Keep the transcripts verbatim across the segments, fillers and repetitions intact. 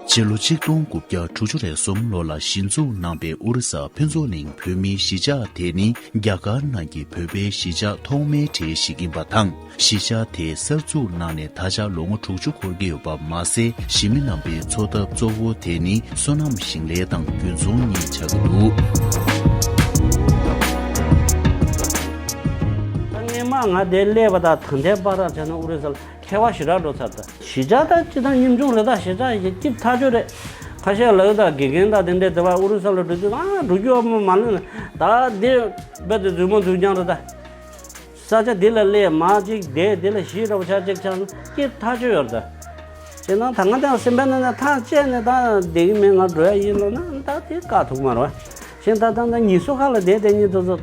ཕྱི་ལོ་ཆིག་སྟོང་དགུ་བརྒྱ་དྲུག་ཅུ་རེ་གསུམ་ལོ་ལ་གཞི་འཛུགས་གནང་པའི་ཨོ་རི་ས་ཕུན་ཚོགས་གླིང་བོད་མིའི་གཞིས་ཆགས་དེ་ནི་རྒྱ་གར་ནང་གི་བོད་པའི་གཞིས་ཆགས་ཐོག་མའི་གྲས་ཤིག་ཡིན་པ་དང་། གཞིས་ཆགས་དེ་གསར་འཛུགས་གནང་ནས་ད་ཆ་ལོ་ངོ་དྲུག་ཅུ་འཁོར་གྱི་ཡོད་པ་མ་ཟད། གཞིས་མི་རྣམ་པའི་འཚོ་ཐབས་གཙོ་བོ་དེ་ནི་སོ་ནམ་ཞིང་ལས་དང་རྒུན་འཚོང་གཉིས་ཆགས་ཀྱི་འདུག་ད་སྔས་མ་ང་དེ་སླེབས་པ་དང་ད་ལྟའི་བར་ལ་བྱས་ན་ཨོ་རི་ས་ལ་ཁྱད་པར་ཞེ་དྲག་འགྲོ་ཚར་ད། གཞིས་ཆགས་ད་སྤྱི་དང་ཉམ་ཆུང་རེད། ད་གཞིས་ཆགས་ཡི་སྐྱིད་ཐག་ཆོད་རེད། ཁ་ཤས་ལ་ཡོད་ད་དགེ་རྒན་ད་དེ་འདྲས་དེ་བ་ཨོ་རི་ས་ལ་འགྲོ་དུས་ཨ་འགྲོ་རྒྱུ་ཨ་མ་མ་ལོན་ད་དེ་རྦད་དེ་རྫུན་མ་རྫུན་རྐྱང་རེད་ད། ས་ཆ་དེ་ལ་སླེབས་མ་གཅིག་བསྡད་དེ་ལ་གཞིས་འདྲ་བོ་ཆ་གཅིག་ཆགས་ན་སྐྱིད་ཐག་ཆོད་ཡོད་རེད་ད། བྱས་ན་ད་ང་ད་སེམས་པའི་ནང་ནས་ཐག་བཅད་ནས་ད་བསྡད་ཀྱི་མེད། ང་འགྲོ་ཡ་ཡིན་ལབ་ན་ད་དེ་བཀག་ཐུབ་མ་རེད་བ། གཞན་ད་ད་ད་ཉིས་གསོ་ཁ་ལ་བསྡད་བསྡད་ཉིན་དུ་ཚོ་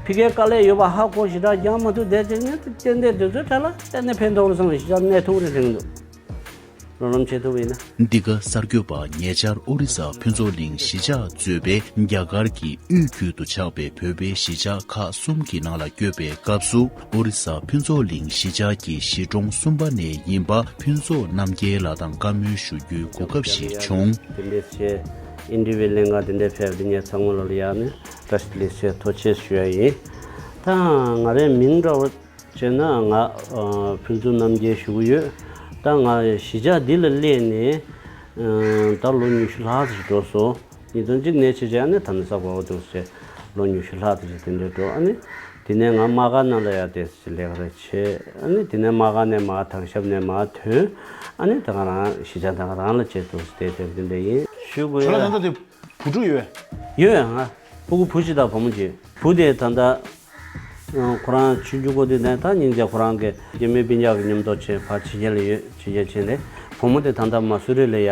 ཕི་ཀའི་དཀའ་ལས་ཡོད་པ་ཧ་གོ་ཞེ་དྲག་རྒྱག་མ་ཐུབ་བསྡད་བསྡད་ཉིན་དུ་ཏན་ཏན་དུས་ཚོད་ཁྲ་ལ་གཏན་ནས་ཕན་ཐོགས་རེད་བསམ་ཞེ་དྲག་གནས་ཐུབ་རེད་དྲན་གྱི་འདུག་ལོ་ལམ་བྱེད་ཐུབ་ཡིན་ན། འདི་ག་གསར་འགོད་པ་ཉེ་ཆར་ཨོ་རི་ས་ཕུན་ཚོགས་གླིང་གཞིས་ཆགས་གཙོས་པའི་རྒྱ་གར་གྱི་དབུས་རྒྱུད་དུ་ཆགས་པའི་བོད་པའི་གཞིས་ཆགས་ཁག་གསུམ་གྱི་ནང་ལ་བསྐྱོད་པའི་སྐབས་སུ། ཨོ་རི་ས་ཕུན་ཚོགས་གླིང་གཞིས་ཆགས་ཀྱི་གཞིས་གྲོང་གསུམ་པ་ནས་ཡིན་པ་ཕུན་ཚོགས་རྣམ་རྒྱལ་ལགས་དང་བཀའ་མོལ་ཞུ་རྒྱུའི་གོ་སྐབས་ཤིག་བྱུང་། དེ་འདྲས་བྱས་ཨིན་ཊར་བིའུ་ལེན་ག་དེ་འདྲས་ཕེབས་དེ་ངས་ཚང་མ་ལ་ཡག་ནས་བཀྲ་ཤིས་བདེ་ལེགས་ཞེས་ཐུགས་རྗེ་ཆེ་ཞུ་ཡ་ཡིན། ད་ང་རའི་མིང་འདྲ་བོ་བྱས་ན་ང་ཨ་ཕུན་ཚོགས་རྣམ་རྒྱལ་ཞུ་གི་ཡོད། ད་ང་གཞིས་ཆགས་འདི་ལ་སླེབས་ནས་ཨ་ད་ལོ་ཉི་ཤུ་ལྷག་ཙམ་ཞིག་འགྲོ་སོང་། ཉིས་སྟོང་གཅིག་ནས་བྱས་བྱས་ཨ་ནི་ད་ནི་ས་གོ་བ་འདུག་ཟེར་ལོ་ཉི་ཤུ་ལྷག་ཙམ་ཞིག་དེ་འདྲས་འགྲོ། ཨ་ནི་དེ་ནས་ང་དམག་སྒར་ནང་ལ་ཡར་བསྡད་ཟེར་ལས་ཀ་རེ་བྱས། ཨ་ནི་དེ་ནས་དམག་སྒར་ནས་མར་དྭང་ཞབས་ནས་མར་ཐོན། ཨ་ནི་ད་ག་རང་གཞིས་ཆགས་ད་ག་རང་ལ་བྱས་འདུག་ཟེར་བསྡད་བསྡད་དེ་འདྲས་ཡིན། ཞུ་དགོས་ཁྱོད་ལ་ཡ། ད་ལྟ་དེ་བུ་ཕྲུག་ཡོད། ཡོད་ཡ། ང་ཕྲུ་གུ་བུ་གཅིག་དང་བུ་མོ་གཅིག་བུ་དེ་ད་ལྟ་ཁོ་རང་ཆུང་ཆུང་སྒོ་དེ་ནས་ད་སྙིང་རྗེ་ཁོ་རང་གི་རྒྱ་མི་སྤུན་ཀྱག་གི་མཉམ་དུ་བྱས་ཕར་ཕྱི་རྒྱལ་ལ་ཡོད། ཕྱི་རྒྱལ་ཕྱིན་ནས་བུ་མོ་དེ་ད་ལྟ་མ་སུ་རི་ལ་ཡ་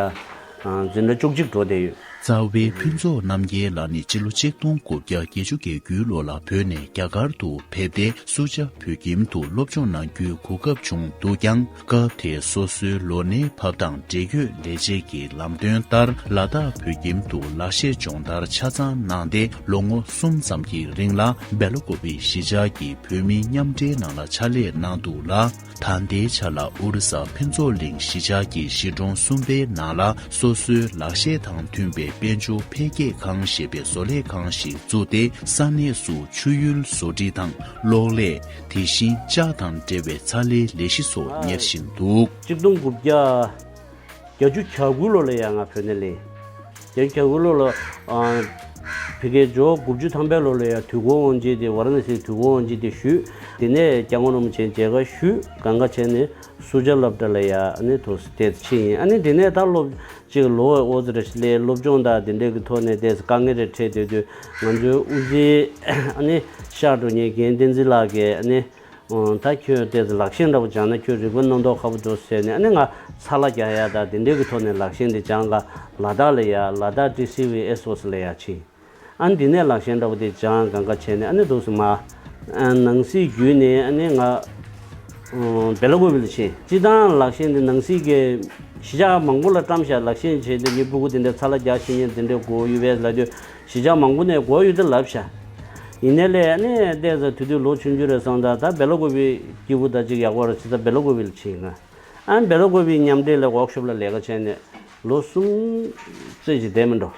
འཛིན་གྲྭ་བཅུ་གཅིག་འགྲོ་བསྡད་ཡོད། རྩ་བའི་ཕུན་ཚོགས་རྣམ་རྒྱལ་ལགས་ནི་སྤྱི་ལོ་ཆིག་སྟོང་དགུ་བརྒྱ་བརྒྱད་ཅུ་གྱ་དགུའི་ལོ་ལ་བོད་ནས་རྒྱ་གར་དུ་ཕེབས་ཏེ། སུ་ཇཱ་བོད་ཁྱིམ་དུ་སློབ་སྦྱོང་གནང་རྒྱུའི་གོ་སྐབས་བྱུང་འདུག་ཀྱང་། སྐབས་དེར་སོ་སོའི་ལོ་ནའི་བབས་དང་འབྲེལ་ཡོད་ལས་བྱེད་ཀྱི་ལམ་སྟོན་ལྟར་ལ་དྭགས་བོད་ཁྱིམ་དུ་ལག་ཤེས་སྦྱོང་བརྡར་ཆ་ཚང་གནང་སྟེ། ལོ་ངོ་གསུམ་ཙམ་གྱི་རིང་ལ་སྦེ་ལ་ཀོ་བི་གཞིས་ཆགས་ཀྱི་བོད་མིའི་མཉམ་འབྲེལ་ནང་ལ་ཕྱག་ལས་གནང་འདུག་ལ། ད་ལྟའི་ཆ་ལ་ཨོ་རི་ས་ཕུན་ཚོགས་གླིང་གཞིས་ཆགས་ཀྱི་གཞིས་གྲོང་གསུམ་པའི་ནང་ལ་སོ་སོའི་ལག་ཤེས་དང་མཐུན་པའི་དཔལ་འབྱོར་འཕེལ་རྒྱས་ཁང་ཞེས་པའི་བཟོ་ལས་ཁང་ཞིག་བཙུགས་ཏེ། ས་གནས་སུ་ཆུ་ཡུལ་བཟོ་སྒྲིག་དང་གློག་ཀླད། དེ་བཞིན་ལྕགས་དང་འབྲེལ་བའི་ཚ་ལའི་ལས་གཞི་སོགས་གཉེར་བཞིན་འདུག་ཆིག་སྟོང་དགུ་བརྒྱ་བརྒྱད་ཅུ་གྱ་དགུ་ལོ་ལ་ཡང་ང་བོད་ནས་སླེབས། བརྒྱད་ཅུ་གྱ་དགུ་ལོ་ལ་ཨ་ཕ་གིའི་ཇོ་དགུ་བཅུ་ཐམ་པའི་ལོ་ལ་ཡང་དུས་འཁོར་དབང་ཆེན་དེ་ཝཱ་ར་ཎ་སིའི་དུས་འཁོར་དབང་ཆེན་དེ་ཞུས། དེ་ནས་སྐྱབས་མགོན་རིན་པོ་ཆེ་མཇལ་ཁ་ཞུས། གང་ག་བྱས་ནས་སུ་ཇཱ་སློབ་གྲྭ་ལ་ཡང་ཨ་ནི་དུ་དེ་ཕྱིན་ཡིན། ཨ་ནི་དེ་ནས་ད་སློབ་ཅིག་ལོ་འོ་ཙི་རེ་ལས་སློབ་སྦྱོང་དང་དེ་འདྲའི་གི་ཐོག་ནས་དེ་དཀའ་ངལ་རེ་འཕྲད་སྡོད་དུས་ང་ཚོའི་དབུ་འཛིན་ཨ་ནི་ཤར་འགྲོ་མཁན་རྒན་བསྟན་འཛིན་ལགས་ཀྱིས་ཨ་ནི། ཨོ། ད་ཁྱོད་ཏོག་ཙམ་ལག་ཤེས་འདྲ་པོ་སྦྱངས་ན་ཁྱོད་རིག་པ་རྣམ་རྟོག་ཁ་པོ་འདུག་ཟེར་ནས། ཨ་ནི་ང་ཚ་ལ་རྒྱག་ཡ་དང་དེ་འདྲའི་གི་ཐོག་ནས་ལག་ཤེས་འདི་སྦྱངས་ག་ལ་དྭགས་ལ་ཡ། ལ་དྭགས་ཊི་སི་ཝི་ཨེས་ཨོ་སི་ལ་ཡ་ཕྱིན། ཨ་ནི་དེ་ནས་ལག་ཤེས་འདྲ་པོ་དེ་སྦྱངས་གང་ག་བྱས་ནས། ཨ་ནི་འདུག་སེ་མར་ཨ་ནང་སྲིད་བརྒྱུད་ནས་ཨ་ནི་ང་ཨོ་སྦེ་ལ་ཀོ་བི་ལ་ཕྱིན། སྤྱིར་བཏང་ལག་ཤེས་འདི་ནང་སྲིད་ཀྱི་གཞིས་ཆགས་མང་པོ་ལ་བཀྲམ་བཞག་ལག་ཤེས་བྱས་ཏེ་ངའི་སྤུ་གུ་དེ་འདྲ་ཚ་ལ་རྒྱག་ཤེས་མཁན་དེ་འདྲ་དགོས་ཡོད་པས་ལབ་དུས། གཞིས་ཆགས་མང་པོ་ནས་དགོས་ཡོད་དེ་ལབ་ཤག་ཡིན་ནའི་ལས་ཨ་ནི་ཏོག་ཙམ་དེ་དུས་ལོ་ཆུང་ཆུང་རེད་སོང་ཙང་། ད་སྦེ་ལ་ཀོ་བི་སྐྱིད་པོ་ད་ཅིག་ཡག་པོ་རེད་ཟེར་ད་སྦེ་ལ་ཀོ་བི་ལ་ཕྱིན་ང་། ཨ་ནི་སྦེ་ལ་ཀོ་བི་མཉམ་འབྲེལ་ལ་ཝོག་ཤོབ་ལ་ལས་ཀ་བྱས་ནས་ལོ་གསུམ་ཙམ་ཅིག་བསྡད་མི་འགྲོ།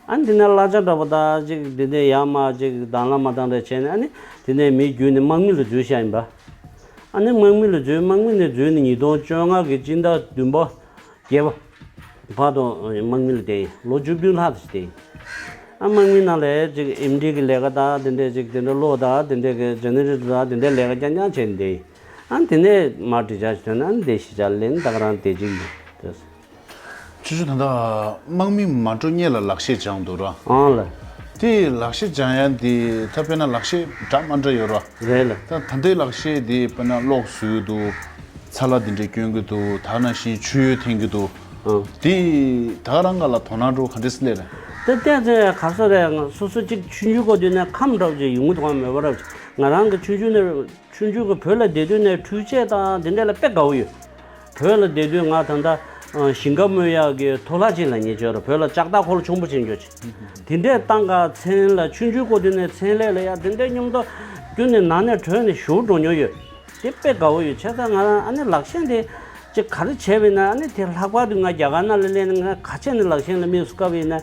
ཨ་ནི་དེ་ནས་གླ་ཆ་འདྲ་པོ་ད་ཅིག་དེ་འདྲ་ཡར་མར་ཅིག་དང་ལ་མ་དང་རེ་བྱས་ནས། ཨ་ནི་དེ་ནས་མི་བརྒྱུད་ནས་དམག་མི་ལ་འཛུལ་ཤག་ཡིན་པ། ཨ་ནི་དམག་མི་ལ་འཛུལ། དམག་མི་ནས་འཛུལ་ནས་ཉིས་སྟོང་བཅོ་ལྔ་གི་སྤྱི་ཟླ་བདུན་པ། བརྒྱད་པ་བར་དུ་དམག་མི་ལ་བསྡད་ཡིན། ལོ་བཅུ་བདུན་ལྷག་ཙམ་བསྡད་ཡིན། ཨ་དམག་མི་ནང་ལ་ཅིག་ཨེམ་ཌི་གི་ལས་ཀ་དང་དེ་འདྲས་ཅིག་དེ་འདྲ་གློག་དང་དེ་འདྲས་ཀྱི་ཇེ་ནེ་རེ་ཊར་དང་དེ་འདྲས་ལས་ཀ་རྐྱང་རྐྱང་བྱས་ནས་བསྡད་ཡིན། ཨ་དེ་ནས་མར་འགྲིག་ཆགས་ཞིག་ཐོན་ནས། ཨ་འདི་གཞིས་ཆགས་ལ་སླེབས་ནས་ད་ག་རང་བསྡད་ཀྱི་ཡིན། ཆུ་ཆུ་ད་ལྟ་དམག་མི་མ་འགྲོ་སྔོན་ལ་ལག་ཤེས་སྦྱངས་འདུག་ར། ཨང་ལ། དེ་ལག་ཤེས་སྦྱང་ཡ་འདི་ད་དཔེར་ན་ལག་ཤེས་འདྲ་མ་འདྲ་ཡོད་ར། རེད་ལ། ད་ད་ལྟའི་ལག་ཤེས་འདི་དཔེར་ན་གློག་བཟོས་འདུག་ཚ་ལ་འདི་འདྲས་སྐྱོན་གྱི་འདུག་ད་ནང་བཞིན་ཆུ་ཡོལ་འཐེན་གྱི་འདུག་ཨང་། འདི་ད་ག་རང་ག་ལ་དོ་སྣང་འགྲོ་ག་འདྲས་སླེབས་རེད། ད་ལྟས་ཚེ་ག་སོ་རེད། ང་སོ་སོ་གཅིག་ཆུང་ཆུང་སྐོར་དུས་ནས་ཁམས་འདྲ་བོ་ཅིག་ཡོང་གི་འདུག་ག་མོས་པ་འདྲ་བོ་ཅིག་ང་རང་གི་ཆུང་ཆུང་ནས་ཆུང་ཆུང་གི་བོད་ལ་བསྡད་དུས་ནས་འཕྲུལ་ཆས་དང་འདི་འདྲས་ལ་དཔེ་དགའ་བོ་ཡོད། བོད་ལ་བསྡད་དུས་ང་ད་ལྟ་ཨ་ཞིང་ཁ་རྨོ་ཡག་གི་ཐོ་ལག་ཅིག་ལ་ཉེ་ཆར་བོད་ལ་ལྕགས་ཐག་འཁོར་ལོ་ཆེན་པོ་ཅིག་འགྱོ་ཅིག་དེ་འདྲས་བཏང་ག་མཚན་ལ་ཆུང་ཆུང་སྐོར་དུས་ནས་མཚན་ལས་ལ་ཡ་དེ་འདྲས་སྙོམས་དོ་བསྐྱུར་ནས་ནང་ནས་བྲོས་ནས་བཞུར་འགྲོ་མྱོང་ཡོད། དེ་དཔེ་དགའ་བོ་ཡོད། བྱས་ཙང་ང་རང་ཨ་ནི་ལག་ཤེས་དེ་ ཅིག་ག་རེ་བྱས་པ་ཡིན་ན་ཨ་ནི་དེ་ལྷག་པར་དུ་ང་རྒྱ་གར་ནང་ལ་སླེབས་ནས་ང་ག་བྱས་ནས་ལག་ཤེས་ལ་དམིགས་སུ་བཀར་བ་ཡིན་ན།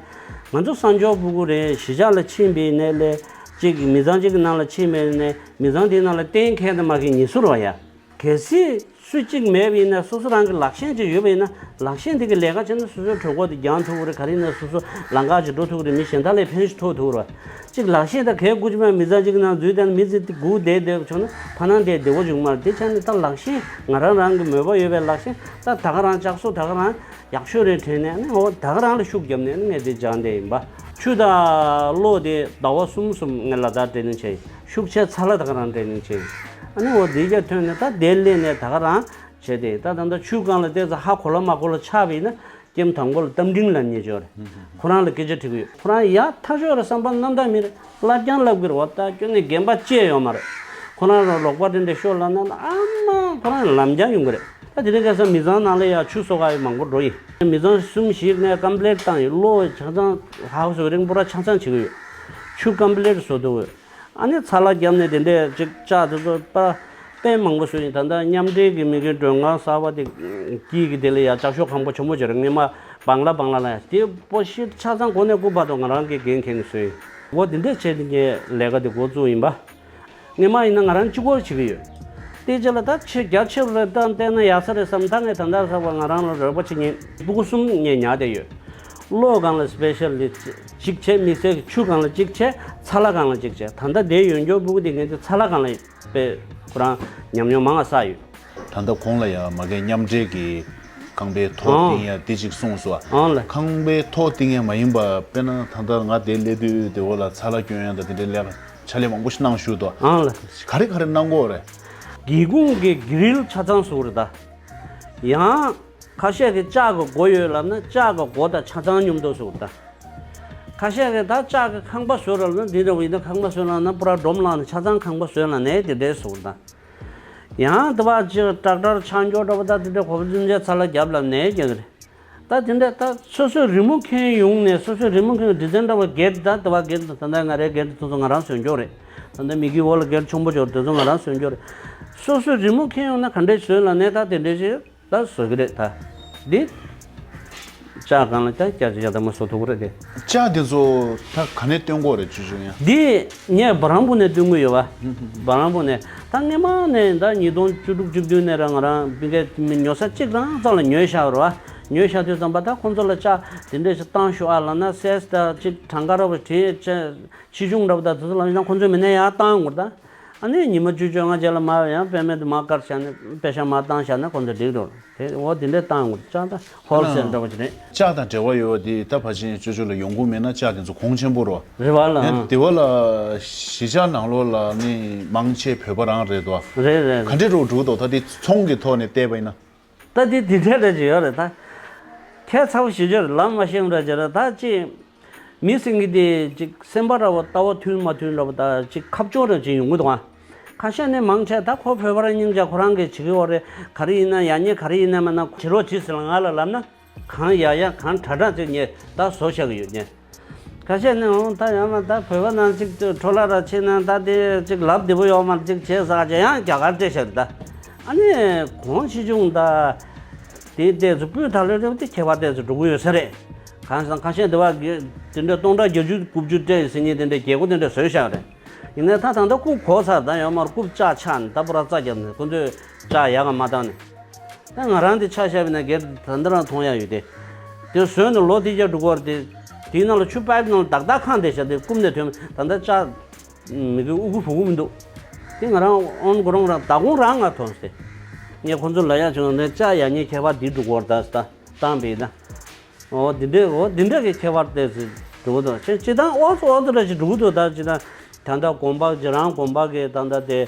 ང་ཚོ་གསར་འབྱོར་ཕྲུ་གུ་རེད། གཞིས་ཆགས་ལ་ཕྱིན་པ་ཡིན་ནའི་ལས་ཅིག་མི་ཚང་གཅིག་གི་ནང་ལ་ཕྱིན་པ་ཡིན་ནའི་མི་ཚང་དེའི་ནང་ལ་གཏན་འཁེལ་ནས་མ་གི་ཉི་ཟུར་བ་ཡ། གལ་སྲིད་སུ་གཅིག་མེད་པ་ཡིན་ན་སོ་སོ་རང་གི་ལག་ཤེས་ཅིག་ཡོད་པ་ཡིན་ན་ལག་ཤེས་དེ་གི་ལས་ཀ་བྱས་ན་སོ་སོའི་གྲོད་ཁོག་དེ་རྒྱང་ཐུབ་ཀྱི་རེད། ག་རེ་ཡིན་ན་སོ་སོ་ལམ་ཁ་ཅིག་འགྲོ་ཐུབ་ཀྱི་རེད། མི་གཞན་དག་ལས་ཕན་ཞིག་ཐོགས་ཐུབ་ཀྱི་རེད། གཅིག་ལག་ཤེས་དང་གལ་དགུ་ཅི་མ་མི་ཚང་གཅིག་ནང་འཛུལ་བསྡད་ན་མི་ཚེ་འདི་སྒུག་བསྡད་བསྡད་བྱུང་ན་ཐ་ན་དེ་བདེ་བོ་བྱུང་མ་རེད། དེ་ཆ་ནས་ད་ལག་ཤེས་ང་རང་རང་གི་མོས་པ་ཡོད་པའི་ལག་ཤེས་ད་ད་ག་རང་ལྕགས་བཟོ་ད་ག་རང་ཡག་ཤོས་རེད་དྲན་ནས་ཨ་ནི་འོ་ད་ག་རང་ལ་ཤུགས་བརྒྱབ་ནས་ཨ་ནི་ངས་དེ་སྦྱངས་བསྡད་ཡིན་པ། ཆུ་དང་གློག་དེ་ཟླ་བ་གསུམ་གསུམ་ངས་ལ་དྭགས་ཊེ་ནིང་བྱས་ཡིན། ཤུགས་ཆེ་ཚ་ལ་ད་ག་རང་ཊེ་ནིང་བྱས་ཡིན། ཨ་ནི་འོ་དེ་རྒྱ་ཐོན་ནས་ད་དེ་སླེབས་ནས་ད་ག་རང་བྱས་ཏེ་ད་ད་ལྟ་ཆུ་སྒང་ལ་བལྟས་ཙང་ཧ་གོ་ལ་མ་གོ་ལ་ཆགས་པ་ཡིན་ན། ཀེམ་དང་པོ་ལ་རྟ་མགྲིན་ལབ་མཁན་ཅིག་ཡོད་རེད། ཁོ་རང་ལ་སྐད་ཆ་དྲི་གི་ཡོད། ཁོ་རང་ཡག་ཐག་ཆོད་རེད། བསམ་པ་རྣམ་དག་མི་རེད། སླར་ཀྱང་ལབ་གི་རེད། འོ་ད་ཁྱོད་ནས་རྒན་པ་བཅས་ཡོད་མ་རེད། ཁོ་རང་ལ་ལོག་པ་དེ་འདྲ་ཤོར་ལབ་ན་ཨ་མ་ཁོ་རང་ལམ་རྒྱག་ཡོང་གི་རེད། ད་དེ་རིང་ཁ་སང་མི་ཚང་ནང་ལ་ཡ་ཆུ་གསོག་ག་ཡི་མང་པོ་འགྲོ་ཡིན། མི་ཚང་གསུམ་བཞི་ནས་ཀམ་པི་ལེཊ་བཏང་ཡོད། གློག་ཆ་ཚང་ཧའུ་སི་ཝེ་རིང་པུ་ར་ཆ་ཚང་བྱེད་གི་ཡོད། ཆུ་ཀམ་པི་ལེཊ་བཟོ་ཐུབ་ཡོད། ཨ་ནི་ཚ་ལ་བརྒྱབ་ནས་དེ་འདྲས་ཅིག་ལྕགས་དེ་ཚོ་པ་དཔེ་མང་པོ་བཟོས་ཡིན། ད་ལྟ་མཉམ་འབྲེལ་གྱི་མི་གི་མགྲོན་ཁང་གསར་པ་དེ་དཀྱིལ་གྱི་དེ་ལ་ཡ་ལྕགས་ཤོག་ཁང་པ་ཆེན་པོ་ཅིག་རེད། སྔོན་མ་བང་ལ་བང་ལ་ལ་ཡ་དེ་པོ་ཤི་ཆ་ཚང་གོ་ནས་སྐུ་བར་དུ་ང་རང་གི་འགན་འཁྱེར་ནས་བཟོས་ཡིན། འོ་དེ་འདྲས་བྱས་ཏེ་ངས་ལས་ཀ་དེ་འགོ་བཙུགས་ཡིན་པ། སྔོན་མ་ཡིན་ན་ང་རང་གཅིག་པོ་བྱེད་ཀྱི་ཡོད། དེ་རྗེས་ལ་ད་ཆེ་རྒྱ་ཆེ་རུ་རེ་བཏང་བལྟས་ན་ཡག་ས་རེད་བསམ། ད་ངས་ད་ལྟ་ཚགས་པར་ང་རང་ལ་རོགས་པ་བྱེད་མཁན་ཕྲུ་གུ་གསུམ་ངས་ཉར་བསྡད་ཡོད། གློག་སྒང་ལ་སི་པེ་ཤལ་ལི་གཅིག་བྱས། དམིགས་བསལ་གྱི་ཆུ་སྒང་ལ་གཅིག་བྱས། ཚ་ལ་སྒང་ལ་གཅིག་བྱས། ད་ལྟ་དེ་ཡོན་སྐྱོར་ཕྲུ་གུ་དེ་ངས་དེ་ཚ་ལ་སྒང་ལ་དཔེ་ཁོ་རང་ཉམས་མྱོང་མང་བ་བསགས་ཡོད། ད་ལྟ་གོང་ལ་ཡང་མ་གི་མཉམ་འབྲེལ་གྱི་ཁང་པའི་ཐོག་ཨང་། བཏིང་ཡ་དེ་གཅིག་གསུངས་སོང་། ཨང་ལ། ཁང་པའི་ཐོག་བཏིང་ཡ་མ་ཡིན་པ་དཔེར་ན་ད་ལྟ་ང་དེ་སླེབས་དུས་དེ་འོག་ལ་ཚ་ལ་སྐྱོན་ཡ་དང་དེ་འདྲའི་ལས་ཀ་ཕྱག་ལས་མང་པོ་ཞིག་གནང་བཞུགས་འདུག་ཨང་ལ། ག་རེ་ག་རེ་གནང་གི་ཡོད་རེད། སྒེའུ་ཁུང་གི་གྷི་རིལ་ཆ་ཚང་བཟོ་གི་རེད་ད། ཡང་ཁ་ཤས་ཀྱིས་ལྕགས་ཀྱི་སྒོ་ཡོད་ལབ་ན་ལྕགས་ཀྱི་སྒོ་དང་ཆ་ཚང་མཉམ་དུ་བཟོ་གི་རེད་ད། ཁ་ཤས་ཀྱིས་ད་ལྕགས་ཀྱི་ཁང་པ་བཟོ་ར་ལབ་ན་འདི་འདྲ་བོ་ཡིན་ན་ཁང་པ་བཟོ་ལབ་ན་པུ་ར་སྒྲོམ་བླངས་ནས་ཆ་ཚང་ཁང་པ་བཟོ་ལབ་ནས་དེ་འདྲས་བཟོ་གི་རེད་ད། ཡང་དེ་བ་ཅིག་ཊེག་ཊར་ཆག་འགྱོ་འདྲ་པོ་ད་དེ་འདྲ་གོ་བ་ཙམ་ཅིག་ཚ་ལ་རྒྱབ་ལབ་ནས་རྒྱག་གི་རེད། ད་དེ་འདྲ་ད་སོ་སོའི་རི་མོ་མཁན་ཡོང་ནས་སོ་སོའི་རི་མོ་མཁན་ཌི་ཛའིན་འདྲ་པོ་སྒེར་ད་དེ་བ་སྒེར་ད་ད་ལྟ་ང་རའི་སྒེར་དེ་ཚོ་ང་རང་བཟོས་འགྱོ་རེད། ད་ལྟ་མི་གི་འོག་ལ་སྒེར་ཆུང་པོ་འགྱོ་རེད། དེ་ཚོ་ང་རང་བཟོས་འགྱོ་རེད། སོ་སོའི་རི་མོ་མཁན་ཡོང་ན་ག་འདྲས་བཟོས་ལབ་ནས་ད་དེ་འདྲས་ཅིག་ད་བཟོ་གི་རེད་ད། འདི། ལྕགས་སྒང་ལ་ད་སྐྱ་ཅི་ཡག་ད་མ་བཟོ་ཐུབ་ཀྱི་རེད་དེ། ལྕགས་དེ་ཚོ་ད་ག་ནས་བཏོན་དགོས་རེད་ཅུ་ཅུ་ཡང་། འདི་ངས་བ་རམ་པུར་ནས་བཏོན་གྱི་ཡོད་པ། བ་རམ་པུར་ནས་ད་སྔོན་མ་ནས་ད་ཉིས་སྟོང་བཅུ་དྲུག་བཅུ་བདུན་ནས་ར་ང་རང་ཕ་གིར་ཉོ་ས་གཅིག་རང་ཙམ་ལ་ཉོས་བཞག་རེད་བ། ཉོས་བཞག་དུས་ཙམ་པ་ད་ཁོང་ཚོ་ལ་ལྕགས་དེ་འདྲས་ཞིག་བཏང་ཤོག་ཨ་ལབ་ན་སེལ་སི་ད་གཅིག་གྲངས་ཀ་ར་བ་བྲིས་ཆེ་ཆེ་ཆུང་འདྲ་པོ་ད་དེ་ཚོ་ལ་ཡང་ཁོང་ཚོའི་མི་སྣ་ཡར་བཏང་ཡོང་གི་རེད་ད། ཨ་ནི་ཉི་མ་བཅུ་བཅོ་ལྔ་རྗེས་ལ་མར་ཡང་པེ་མེན་ཊི་མར་བཀར་བཞག་ནས་པེ་ཤག་མར་བཏང་བཞག་ན་ཁོང་ཚོ་འགྲིག་འགྲོ། དེ་འོ་དེ་འདྲས་བཏང་དགོས་ལྕགས་དང་ཧོལ་སེལ་འདྲ་པོ་ཅིག་རེད། ལྕགས་དང་འབྲེལ་བ་ཡོད་པ་དེ་ད་ཕལ་ཆེར་ཅོ་ཅོ་ལ་ཡོང་གི་མེད་ན་ལྕགས་དེ་ཚོ་གོང་ཆེན་པོ་རོ། རེད་བ་ལ། ཨ་ནི་དེ་བ་ལ་གཞིས་ཆགས་ནང་ལོགས་ལ་ནི་མང་ཆེ་བོད་པ་རང་རེད་དོ། རེད་རེད་ག་རེད། འདྲས་རོ་འགྲོ་གི་འདུག་ད་དེ་ཚོང་གི་ཐོག་ནས་བལྟས་པ་ཡིན་ན། ད་དེ་དེ་འདྲས་རེད་ཅིག་ཡོད་རེད་ད། ཁྱད་མཚར་པོ་ཞེ་ཅིག་རེད། ལབ་མ་ཤེས་པ་འདྲ་ཅིག་རེད་ད་ཅི། མི་སེང་གེ་དེ་ཅིག་སེམས་པ་འདྲ་བོ་ལྟ་བ་མཐུན་མ་མཐུན་འདྲ་བོ་ད་ཅིག་ཁ་ཕྱོགས་འདྲ་ཅིག་ཡོང་གི་འདུག་ཨ། ཁ་ཤས་ནས་མང་ཆེ་ད་ཁོ་བོད་པ་རང་སྙིང་རྗེ་ཁོ་རང་གིས་བྱེད་ཀྱི་ཡོད་རེད། ག་རེ་ཡིན་ན་ཡག་ཉེས་ག་རེ་ཡིན་ན་མ་ན་བྱེད་རོགས་བྱེད་ཟེར་ལ་ང་ལ་ལབ་ན་གང་ཡག་ཡག་གང་དྲག་དྲག་ཅིག་ངས་ད་བཟོ་བཞག་གི་ཡོད་ངས། ཁ་ཤས་ནས་འོང་ད་ཡང་ན་ད་བོད་པ་ནང་ཅིག་འཕྲོ་བརླག་ར་ཕྱིན་ན་ད་དེ་ཅིག་ལབ་བདེ་པོ་ཡོད་མ་རེད། ཅིག་བྱས་ཟ་ཅེ་ཡང་རྒྱ་གར་སྤྲད་བཞག་རེད་ད། ཨ་ནི་གོང་ཆེ་ཆུང་ད་དེ་ཏོག་ཙམ་སྤུས་དག་ལོས་རེད་པ། དེ་ཁྱད་པར་ཏོག་ཙམ་འགྲོ་གི་ཡོད་ས་རེད། གང་ཟག་ཁ་ཤས་འདི་བ་དེ་འདྲ་སྟོང་ཕྲག་བརྒྱད་ཅུ་དགུ་བཅུ་སྤྲད་ཟེར་མཁན་དེ་འདྲ་རྒྱལ་སྒོ་དེ་འདྲ་བཟོས་བཞག་རེད། ཡིན་ནའི་ད་ད་ལྟ་རྐུབ་གོག་ཚར་ད་ཡོད་མ་རེད། རྐུབ་ལྕགས་ཆག་ནས་ད་པུ་ར་རྩ་བརྒྱབ་ནས་ཁོ་ཚོས་ལྕགས་ཡག་ག་མ་བཏང་ནས། ད་ང་རང་དེ་ཆ་བཞག་པ་ཡིན་ན་སྒེར་ད་ལྟ་རང་མཐོང་ཡག་ཡོད་དེ། དེ་བཟོས་ནས་ལོ་དེ་བརྒྱ་འགྲོ་གི་རེད་དེ། དེའི་ནང་ལ་ཆུ་པའིབ་ནང་ལ་དག་དག་འཁང་བསྡད་བཞག་དེ་རྐུབ་ནས་ཐོན་ད་ལྟ་ལྕགས་མི་གི་དབུ་གུ་བུ་གུ་མི་འདུག་དེ་ང་རང་ཨོན་གོ་རོང་རང་ད་གུང་རང་ང་མཐོང་སྟེ། ངས་ཁོ་ཚོ་ལ་ཡག་བྱུང་ནས་ལྕགས་ཡག་ཉེས་ཁྱད་པར་འདི་འགྲོ་གི་རེད་ད་ད་བཏང་པ་ཡིན་ན། འོ་འདི་འདྲས་འོ་འདི་འདྲས་ཀྱི་ཁྱད་པར་དེ་ཚོ་འགྲོ་གི་འདུག་ཅེས་སྤྱི་བཏང་ཨོ་ཙི་ཨོ་ཙི་འདྲ་ཞིག་འགྲོ་གི་འདུག་ད་སྤྱི་བཏང་ད་ལྟ་དགོན་པ་རྗེ་རང་དགོན་པ་གི་ད་ལྟ་དེ་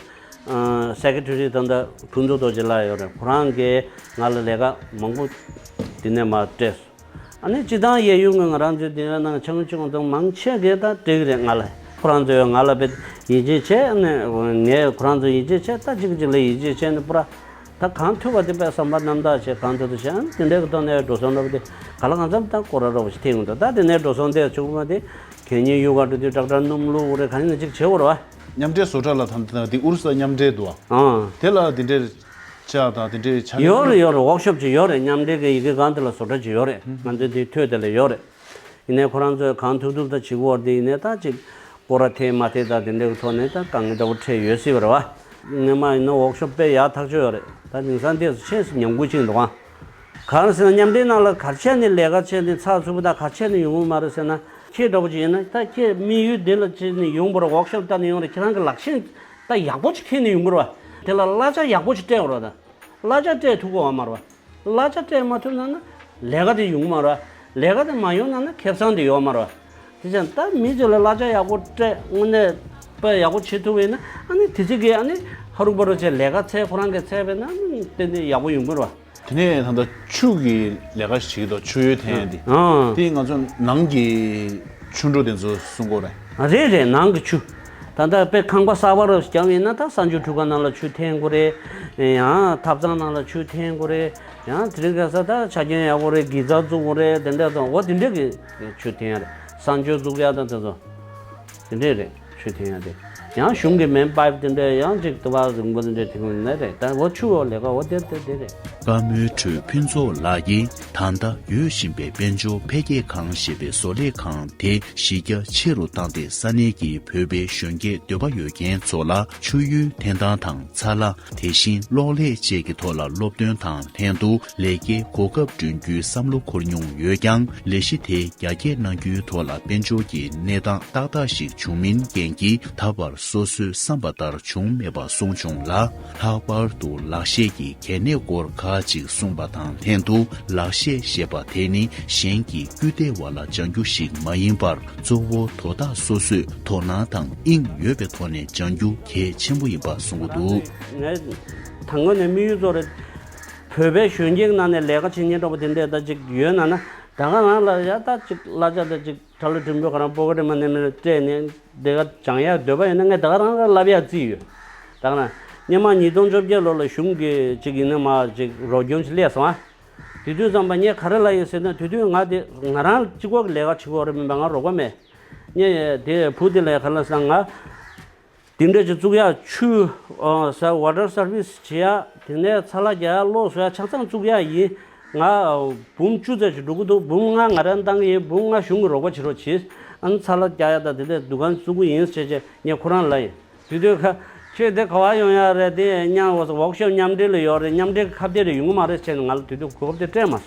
སེ་ཀེ་ཊ་རི་ད་ལྟ་ཕུན་ཚོགས་རྡོ་རྗེ་ལགས་ཡོད་རེད། ཁོ་རང་གིས་ང་ལ་ལས་ཀ་མང་པོ་འདི་ནས་མར་སྤྲད་སོང་། ཨ་ནི་སྤྱི་བཏང་གཡས་གཡོན་གྱི་ང་རང་ཚོའི་འདི་ནང་ཆུང་ཆུང་ཚོ་མང་ཆེ་གིས་ད་སྤྲད་ཀྱི་རེད་ང་ལ། ཁོ་རང་ཚོས་ང་ལ་དཔེ་ཡིད་ཆེས་བྱས། ཨ་ནི་ངས་ཁོ་རང་ཚོ་ཡིད་ཆེས་བྱས། ད་གཅིག་གཅིག་ལ་ཡིད་ཆེས་བྱས་ནས་པུ་ར། ད་གང་ཐུབ་པ་དེ་དཔེ་བསམ་པ་རྣམ་དག་བྱས་གང་ཐུབ་ཐུབ་བྱས། ཨ་ནི་དེ་འདྲའི་གི་ཐོག་ནས་འགྲོ་སོང་འདྲ་པོ་དེ་ག་ལ་གང་འཚམ་ད་སྐོར་ར་འདྲ་པོ་ཞིག་ཐེབས་ཡོང་འདུག་ད་དེ་ནས་འགྲོ་སོང་དེ་བྱུང་བ་དེ་གད་སྙིགས་གཡུག་ག་འགྲོ་དུས་ཏྲག་ཏྲག་སྣུམ་བླུགས་རེད། ག་ཡིན་ན་ཅིག་བྱེད་དགོས་རེད་བ། མཉམ་འབྲེལ་བཟོ་གྲྭ་ལ་ད་ལྟ་དེ་ཨུ་རུ་སུ་མཉམ་འབྲེལ་འདུག་བ། ཨང་། དེ་ལ་དེ་འདྲའི་ ལྕགས་དང་དེ་འདྲའི་ཕྱག་ལས། ཡོད་རེད། ཡོད་རེད། ཝོག་ཤོབ་ཅིག་ཡོད་རེད། མཉམ་འབྲེལ་གྱི་ཡི་གེ་སྒང་དེ་ལ་བཟོ་གྲྭ་ཅིག་ཡོད་རེད། ང་ཚོའི་དེའི་ཐོད་དེ་ལ་ཡོད་རེད། ཡིན་ནའི་ཁོ་རང་ཚོས་གང་ཐུབ་ཐུབ་ད་བྱེད་ཀྱི་ཡོད་རེད། དེ་ཡིན་ནའི་ད་ཅིག་སྐོར་ར་འཐེན་མ་འཐེན་ད་དེ་འདྲའི་ཐོག་ནས་ད་དཀའ་ངལ་འདྲ་བོ་འཕྲད་ཡོད་སྲིད་པ་རེད་བ། སྔོན་མ་ཡིན་ན་ཝོག་ཤོབ་དཔེ་ཡག་ཐག་ཆོད་ཡོད་རེད། ད་དེང་སང་དེ་ཆེས་སུ་ཉམས་རྒུད་ཕྱིན་འདུག་ཨང་། གང་ཟེར་ན་མཉམ་འབྲེལ་ནང་ལ་ག་རེ་བྱས་ནས་ལས་ཀ་བྱས་ནས་ཚགས་ཚུད་པོ་ད་ག་རེ་བྱས་ནས་ཡོང་གི་མ་རེད་ཟེར་ན། ཁྱེད་འདྲ་བོ་ཅིག་ཡིན་ན་ད་ཁྱེད་དམིགས་ཡུལ་འདི་ལ་བྱས་ནས་ཡོང་བར་ཝོག་ཤོབ་ལྟ་ནས་ཡོང་རེད། ཁྱེད་རང་གི་ལག་ཤེས་ད་ཡག་པོ་ཅིག་ཁྱེར་ནས་ཡོང་དགོས་རེད་བ། དེ་ལ་གླ་ཆ་ཡག་པོ་ཅིག་སྤྲད་དགོས་རེད་ད། གླ་ཆ་སྤྲད་ཐུབ་ཀྱི་ཡོད་མ་རེད་བ། གླ་ཆ་སྤྲད་མ་ཐུབ་ན་ན་ལས་ཀ་དེ་ཡོང་གི་མ་རེད་བ། ལས་ཀ་དེ་མ་ཡོང་ན་ན་ཁེ་བཟང་དེ་ཡོད་མ་རེད་བ། དེ་བྱས་ད་མི་ཚོ་ལ་གླ་ཆ་ཡག་པོ་སྤྲད། དངོས་གནས་དཔེ་ཡག་པོ་བྱེད་ཐུབ་པ་ཡིན་ན་ཨ་ནི་དེ་ཚིག་གི་ཨ་ནི་ཧ་རུ་པ་རུ་བྱས་ལས་ཀ་འཚོལ། ཁོ་རང་གིས་འཚོལ་བས་ན་ཨ་ནི་ཏན་ཏན་ཡག་པོ་ཡོང་གི་རེད་བ། དེ་ནས་ད་ལྟ་ཆུ་གི་ལས་ཀ་ཞིག་བྱེད་ཀྱི་འདུག་ཆུ་ཡོས་འཐེན་ཡ་དེ། ཨང་། དེ་ང་ཚོ་ནང་གི་ཆུ་འགྲོ་དེ་ཚོ་སྲུང་དགོས་རེད། རེད་རེད། ནང་གི་ཆུ། ད་ལྟ་དཔེ་ཁང་པ་གསར་པ་རུ་བརྒྱབ་ཡིན་ན་ད་གསར་འགྱུར་ཁྲུས་ཁང་ནང་ལ་ཆུ་འཐེན་དགོས་རེད། ཡང་ཐབ་ཚང་ནང་ལ་ཆུ་འཐེན་དགོས་རེད། ཡང་དེ་རིང་ཁ་སང་ད་ཆ་རྐྱེན་ཡག་པོ་རེད། གི་ཙ་བཙུགས་དགོས་རེད། དེ་འདྲ་དང་འོ་དེ་འདྲ་གི་ཆུ་འཐེན་ཡ་རེད། གསང་སྤྱོད་བཙུགས་ཡ་དང་དེ་ཚོ་དེ་འདྲས་རེད། ཆུ་འཐེན་ཡ་དེ། ཡང་གཞུང་གི་མེན་པའིབ་དེ་འདྲས་ཡང་ཅིག་ཏུ་བ་རིང་པོ་དེ་འདྲས་འཐེན་དགོས་ནི་རེད། ད་འོ་ཆུ་འོ་ལས་ཀ་འོ་དེ་དེ་དེ་རེད། བཀའ་མོལ་ཁྲོད་ཕུན་ཚོགས་ལགས་ཀྱིས་ད་ལྟ་ཡོད་བཞིན་པའི་དཔལ་འབྱོར་འཕེལ་རྒྱས་ཁང་ཞེས་པའི་བཟོ་ལས་ཁང་དེ་གཞི་རྒྱ་ཆེ་རུ་བཏང་སྟེ་ས་གནས་ཀྱི་བོད་པའི་གཞོན་སྐྱེས་འདོད་པ་ཡོད་མཁན་ཚོ་ལ་ཆུ་ཡོས་འཐེན་སྟངས་དང་ཚ་ལ། དེ་བཞིན་གློག་ཀླད་བཅས་ཀྱི་ཐོག་ལ་སློབ་སྟོན་དང་ལྷན་དུ་ལས་ཀའི་གོ་སྐབས་བསྐྲུན་རྒྱུའི་བསམ་བློ་འཁོར་མྱོང་ཡོད་ཀྱང་། ལས་གཞི་དེ་རྒྱ་སྐྱེད་གནང་རྒྱུའི་ཐོག་ལ་དཔལ་འབྱོར་གྱི་གནས་སྟངས་ཏག་ཏག་ཞིག་བྱུང་མིན་རྐྱེན་གྱིས་ད་བར་སོ་སོའི་བསམ་པ་ལྟར་བྱུང་མེད་པ་གསུངས་བྱུང་ལ། ལྷག་པར་དུ་ལག་ཤེས་ཀྱི་གལ་གནད་སྐོར་ཁག་ཅིག་གསུངས་པ་དང་ལྷན་དུ། ལག་ཤེས་ཞེས་པ་དེ་ནི་གཞན་གྱི་སྐུལ་འདེད་པ་ལ་སྦྱང་རྒྱུ་ཞིག་མ་ཡིན་པར། གཙོ་བོ་དོ་བདག་སོ་སོས་དོ་སྣང་དང་དབྱིངས་ཡོད་པའི་ཐོག་ནས་སྦྱང་རྒྱུ་གལ་ཆེན་པོ་ཡིན་པ་གསུང་གི་འདུག་ངས་ད་སྔོན་ནས་དམིགས་ཡུལ་གཙོ་རེད། བོད་པའི་གཞོན་སྐྱེས་ནང་ནས་ལས་ཀ་བྱེད་མཁན་འདྲ་པོ་དེ་འདྲས་ད་ཅིག་ཡོད་ན་ན། ད་ག་རང་ལ་ཡ་ད་ཅིག་གླ་ཆ་ད་ཅིག་ཁྲ་ལོ་གྲིམ་པོ་ག་རང་པོ་ཀེ་ཊི་མ་ནེ་མེ་ནེ་སྤྲད་ནས་དེ་ག་སྦྱང་ཡ་འདོད་པ་ཡོད་ན་ངས་ད་ག་རང་ལ་བསླབ་ཡ་རྩིས་ཡོད། ད་ག་རང་སྔོན་མ་ཉིས་སྟོང་བཅོ་བརྒྱད་ལོ་ལ་གཞུང་གི་ཅིག་ཡིན་ན་མ་ཅིག་རོགས་སྐྱོར་ཅིག་སླེབས་སོང་ཨ། དེ་དུས་ཙམ་པ་ངས་ག་རེ་ལབ་ཡིན་ཟེར་ན། དེ་དུས་ང་དེ་ང་རང་གཅིག་པོ་གི་ལས་ཀ་བྱེད་དགོས་རེད་མིན་པ། ང་རོགས་པ་མེད། ངས་དེ་བུ་དེ་ལ་ག་རེ་ལབ་ཟེར་ན། ང་དེ་འདྲ་ཅིག་བཙུགས་ཡག་ཆུ་ཨ་ས་ཝ་ཊར་སར་བི་སི་བྱེད་ཡག་དེ་ནས་ཚ་ལ་རྒྱག་ཡག་གློག་བཟོ་ཡག་ཆ་ཚང་བཙུགས་ཡག་ཡིན། ང་འབུམ་བཅུ་ཙམ་ཞིག་འགྲོ་གི་འདུག་འབུམ་ལྔ་ང་རང་བཏང་གི་ཡིན། འབུམ་ལྔ་གཞུང་གི་རོགས་པ་བྱེད་རོགས་བྱེད། ཨ་ནི་ཚ་ལ་རྒྱག་ཡག་དང་དེ་འདྲ་འདུ་ཁང་བཙུགས་གི་ཡིན་ཟེར་བྱས་ངས་ཁོ་རང་ལ་ལབ་ཡིན། དེ་དུས་ཁ་ཁྱོད་དེ་ག་པར་ཡོང་ཡག་རེད། དེ་མཉམ་ཝོག་ཤོབ་མཉམ་འབྲེལ་ལ་ཡོད་རེད། མཉམ་འབྲེལ་གྱི་ཁ་གཏད་རེ་ཡོང་གི་མ་རེད་བྱས་ནས་ང་ལ་དེ་དུས་གོ་སྐབས་དེ་སྤྲད་མ་སོང་།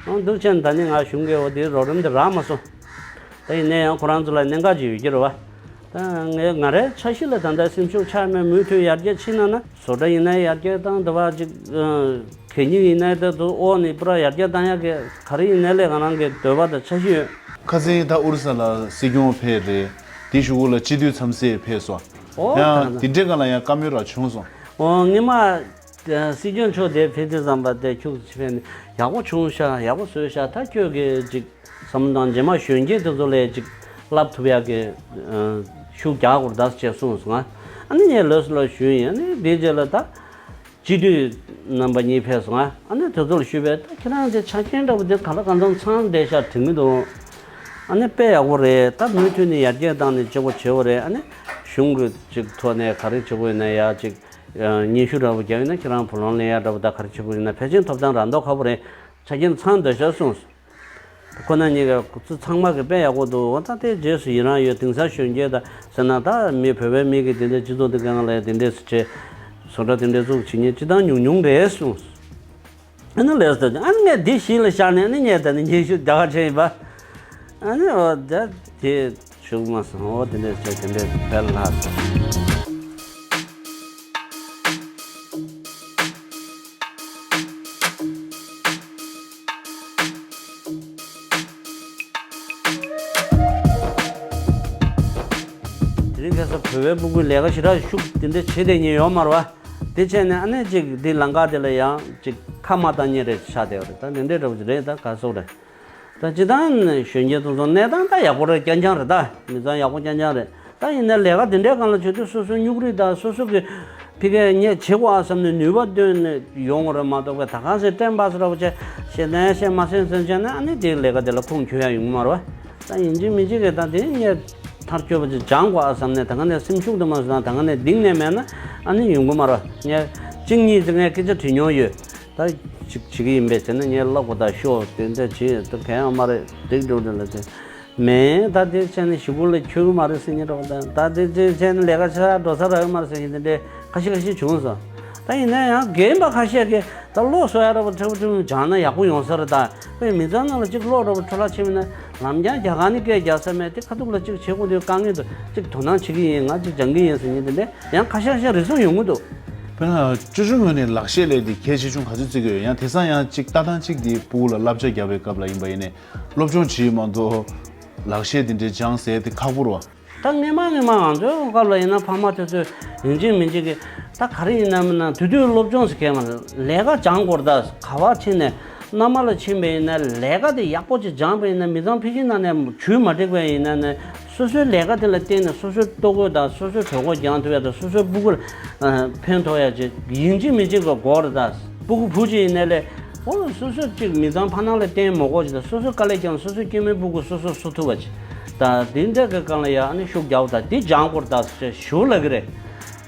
འོ་འདུག་བྱས་ནས་ད་ནི་ང་གཞུང་གི་འོ་དེའི་རོགས་རམ་དེ་རག་མ་སོང་། ད་ཡིན་ན་ཡང་ཁོ་རང་ཚོ་ལ་གནད་འགག་ཅིག་ཡོད་ཀྱི་རེད་བ། ད་ངས་ང་རའི་འཆར་གཞི་ལ་ད་ལྟ་སེམས་ཤུགས་ཆག་མེད། མུ་མཐུད་ཡར་རྒྱས་ཕྱིན་ན་ན་བཟོ་གྲྭ་ཡིན་ན་ཡར་རྒྱས་བཏང་། འདི་བ་ཅིག་གད་སྙིགས་ཡིན་ན་ད་དུ་འོག་ནས་པུ་ར་ཡར་རྒྱས་བཏང་ཡག་གི་ག་རེ་ཡིན་ནའི་ལས་ང་རང་གི་འདོད་པ་དང་འཆར་གཞི་ཡོད། ཁ་སང་ད་ཨོ་རི་ས་ལ་སྲིད་སྐྱོང་ཕེབས་རེད། དེ་གཞུག་གུ་ལ་སྤྱི་འཐུས་འཚམས་གཟིགས་ཕེབས་སོང་། ཨོ་ཡང་ད་དེ་འདྲའི་སྒང་ལ་ཡང་བཀའ་མོལ་ར་བྱུང་སོང་། ཨོ་ངས་མ། སྲིད་སྐྱོང་མཆོག་དེ་ཕེབས་དུས་ཙམ་པ་དེ་ཁྱུག་ཙམ་ཕེབས་ནས་ཡག་པོ་བྱུང་ཤག་ཡག་པོ་བཟོས་ཤག་ད་ཁྱོད་ཀྱིས་ཅིག་བསམ་བློ་བཏང་། རྗེས་མ་གཞོན་སྐྱེས་དེ་ཚོ་ལ་ཅིག་བསླབ་ཐུབ་ཡག་གི་ཤུགས་རྒྱག་དགོས་རེད་ད་ཅེས་གསུངས་སོང་ང་། ཨ་ནི་ངས་ལོས་ལོས་ཞུས་ཡིན། ཨ་ནི་དེའི་རྗེས་ལ་ད་སྤྱི་འཐུས་རྣམ་པ་གཉིས་ཕེབས་སོང་ང་། ཨ་ནི་དེ་ཚོ་ལ་ཞུས་པས། ད་ཁྱེད་རང་ཚོའི་ཆ་རྐྱེན་འདྲ་པོ་དེ་ག་ལ་གང་འཚམ་ཚང་བསྡད་ཤག་དྲན་གྱི་འདུག་ཨ་ནི་དཔེ་ཡག་པོ་རེད། ད་མུ་མཐུད་ནས་ཡར་རྒྱས་བཏང་ནས་གཅིག་པོ་བྱེད་དགོས་རེད། ཨ་ནི་གཞུང་གི་ཅིག་ཐོག་ནས་ག་རེ་བྱེད་དགོས་ཡིན་ན་ཡ་ཅིག་སྙན་ཞུ་འདྲ་པོ་རྒྱག་ཡོད་ན་ཁྱེད་རང་བུ་ལོན་ལེན་ཡག་འདྲ་པོ་ད་ག་རེ་བྱེད་དགོས་ཡིན་ན་ཕལ་ཆེར་ཐོབ་ཐང་རག་མདོག་ཁ་པོ་རེད། ཆ་རྐྱེན་ཚང་བསྡད་ཤག་གསུངས། ཁོ་ན་གཉིས་ཀ་ཚོ་ཚང་མ་གི་དཔེ་ཡག་པོ་འདུག་འོ་ད་དེ་རྗེས་སུ་ཡི་རང་ཡོད། དེང་སང་གཞོན་སྐྱེས་ད་ཟེར་ན་ད་མི་བོད་པའི་མི་གི་དེ་འདྲའི་སྤྱི་ཚོགས་དེ་ག་ནང་ལ་ཡ་དེ་འདྲས་སུ་བྱས་བཟོ་གྲྭ་དེ་འདྲས་བཙུགས་བྱེད་མཁན་སྤྱི་བཏང་ཉུང་ཉུང་རེད་གསུངས། ཨ་ནི་ལས་ཟེར། ཨ་ནི་ངས་འདི་གཞི་ལ་བཞག་ནས་ཨ་ནི་ངས་ད་ནི་སྙན་ཞུ་རྒྱ་གར་ཆེན་ཡིན་པ། ཨ་ནི་འོ་ད་དེ་ཞུགས་མ་སོང་། འོ་དེ་འདྲས་བྱས་དེ་འདྲས་བལ་ལྷག་སོང་། དེ་རིང་ཁ་སང་བོད་པའི་སྤུ་གུའི་ལས་ཀ་ཞེ་དྲག་ཤུགས་དེ་འདྲས་བྱེད་བསྡད་མཁན་ཡོད་མ་རེད་བ། དེ་བྱས་ནས་ཨ་ནི་ཅིག་འདི་ལམ་ཁ་དེ་ལ་ཡང་ཅིག་ཁ་མ་བཏང་མཁན་རེ་ཆགས་བསྡད་པ་རེད། ད་དེ་འདྲས་འདྲ་པོ་ཅིག་རེད། ད་ག་སོག་རེད། ད་སྤྱིར་བཏང་གཞོན་སྐྱེས་ཚོ་ཚོ་གནས་སྟངས་ད་ཡག་པོ་རེད། རྐྱང་རྐྱང་རེད། ད་མི་ཚང་ཡག་པོ་རྐྱང་རྐྱང་རེད། ད་ཡིན་ནའི་ལས་ཀ་དེ་འདྲའི་སྒང་ལ་བྱེད་དུས་སོ་སོའི་སྙུག་རིས་དང་སོ་སོ་གི་ཕི་ཀའི་ངས་བྱེད་དགོས་ཨ་བསམ་ནས་ནུས་པ་བཏོན་ནས་ཡོང་དགོས་རེད་མ་གཏོགས་པའི་ད་ག་སེ་ཀྲེམ་པ་སེ་འདྲ་པོ་བྱས་ཤེས་ནས་ཤེས་མ་ཤེས་ཟེར་བྱས་ན་ཨ་ནི་དེའི་ལས་ཀ་དེ་ལ་ཁུངས་འཁྱོལ་ཡག་ཡོང་གི་མ་རེད་བ། ད་ཡིན་གཅིག་མིན་གཅིག་གི་ད་དེ་ངས་མཐར་འཁྱོལ་བ་ཅིག་སྦྱང་དགོས་ཨ་བསམ་ནས་ད་ག་ནས་སེམས་ཤུགས་དེ་མ་བཟོས་ན་ད་ག་ནས་གདིང་ནས་མེད་ན་ཨ་ནི་ཡོང་གི་མ་རེད་བ། ངས་ གཅིག་གཉིས་དེ་ངས་སྐད་ཆ་དྲིས་མྱོང་ཡོད། ད་ཅིག་བྱེད་ཀྱི་ཡིན་པས་བྱས་ན་ངས་ཀློག་པ་དང་ཤོག་དེ་འདྲ་བྱེད་ད་ག་ཡང་མ་རེད་འགྲིག་འགྲོ་འདྲ་ལ་དེ། མེད་ད་དེ་བྱས་ནས་ཞུ་གུ་ལ་འཁྱོལ་གི་མ་རེད་ཟེར་མཁན་འདྲ་པོ་དང་ད་དེ་བྱས་ནས་ལས་ཀ་ཆ་འགྲོ་ས་རག་གི་མ་རེད་ཟེར་མཁན་དེ་འདྲའི་ཁ་ཤས་ཁ་ཤས་བྱུང་སོང་། ད་ཡིན་ན་ཡང་རྒན་པ་ཁ་ཤས་ཀྱིས་ད་ཀློག་སོ་ཡ་འདྲ་པོ་འཁྲབ་འཁྲབ་སྦྱངས་ན་ཡག་པོ་ཡོང་ས་རེད། ད་དཔེ་མི་ཚང་ནང་ལ་གཅིག་ཀློག་འདྲ་པོ་འཕྲོ་བརླག་ཕྱིན་པ་ན་ལམ་རྒྱང་རྒྱ་གར་ནས་སྐད་རྒྱག་ས་མེད་དེ་ཁ་ཐུག་ལ་གཅིག་བྱེད་དགོས་དུས་དཀའ་ངལ་འདུག་གཅིག་དོ་སྣང་བྱེད་ཀྱི་ཡིན་ང་གཅིག་སྦྱང་གི་ཡིན་ཟེར་མཁན་དེ་འདྲ་ཡང་ཁ་ཤས་ཁ་ཤས་རེ་ཟུང་ཡོང་གི་འདུག་དཔེར་ན་སྤྱོད་བཟོ་ངོས་ནས་ལག་ཤེས་ལས་དེ་གལ་ཆེ་ཆུང་ག་ཚོད་བརྩི་གི་ཡོད། ཡང་དེང་སང་ཡང་གཅིག་ལྟ་སྟངས་གཅིག་དེ་ཕྲུ་གུ་ལ་བསླབ་བྱ་རྒྱག་པའི་སྐབས་ལ་ཡིན་པ་ཡིན་ནའི་སློབ་སྦྱོང་བྱེད་མ་གཏོགས་ལག་ཤེས་དེ་འདྲའི་སྦྱང་ཟེར་དེ་ཁག་པོ་རེད་བ། ད་སྔས་མ་སྔས་མ་ང་ཚོའི་སྐབས་ལ་ཡིན་ན་ཕ་མ་དེ་ཚོས་ཡིན་གཅིག་མིན་གཅིག་གི་ད་ག་རེ་ཡིན་ན་མིན་ན་དུས་དུས་སློབ་སྦྱོང་ཟེར་མཁན་མ་རེད། ལས་ཀ་སྦྱང་དགོས་རེད། ད་ག་བ་ཕྱིན་ནས་མནའ་མ་ལ་ཕྱིན་པ་ཡིན་ན་ལས་ཀ་དེ་ཡག་པོ་ཅིག་སྦྱངས་པ་ཡིན་ན་མི་ཚང་ཕལ་ཆེར་ནང་ནས་ཇུས་མ་འགྲིག་པ་ཡིན་ན་ནས་སོ་སོའི་ལས་ཀ་དེ་ལ་བརྟེན་ནས་སོ་སོའི་ལྟོ་གོས་དང་སོ་སོའི་གྲོད་ཁོག་རྒྱང་ཐུབ་ཡ་དང་སོ་སོའི་ཕྲུ་གུར་ཕན་ཐོགས་ཡ་ཅིག་ཡིན་གཅིག་མིན་གཅིག་གི་དགོས་རེད། ད་ཕྲུ་གུ་བུ་གཅིག་ཡིན་ནའི་ལས་འོ་སོ་སོ་གཅིག་མི་ཚང་ཕ་ནང་ལ་བརྟེན་མ་དགོས་ཅིག་དང་སོ་སོའི་དཀའ་ལས་བརྒྱབ་ནས་སོ་སོའི་སྐྱེ་དམན་ཕྲུ་གུ་སོ་སོ་གསོ་ཐུབ་པ་ཅིག་ད་དེ་འདྲ་གི་སྒང་ལ་ཡ་ཨ་ནི་ཤུགས་རྒྱག་དགོས། ད་དེ་སྦྱང་དགོས་རེད་ད་ཞེས་ཞུ་ལབ་ཀྱི་རེད།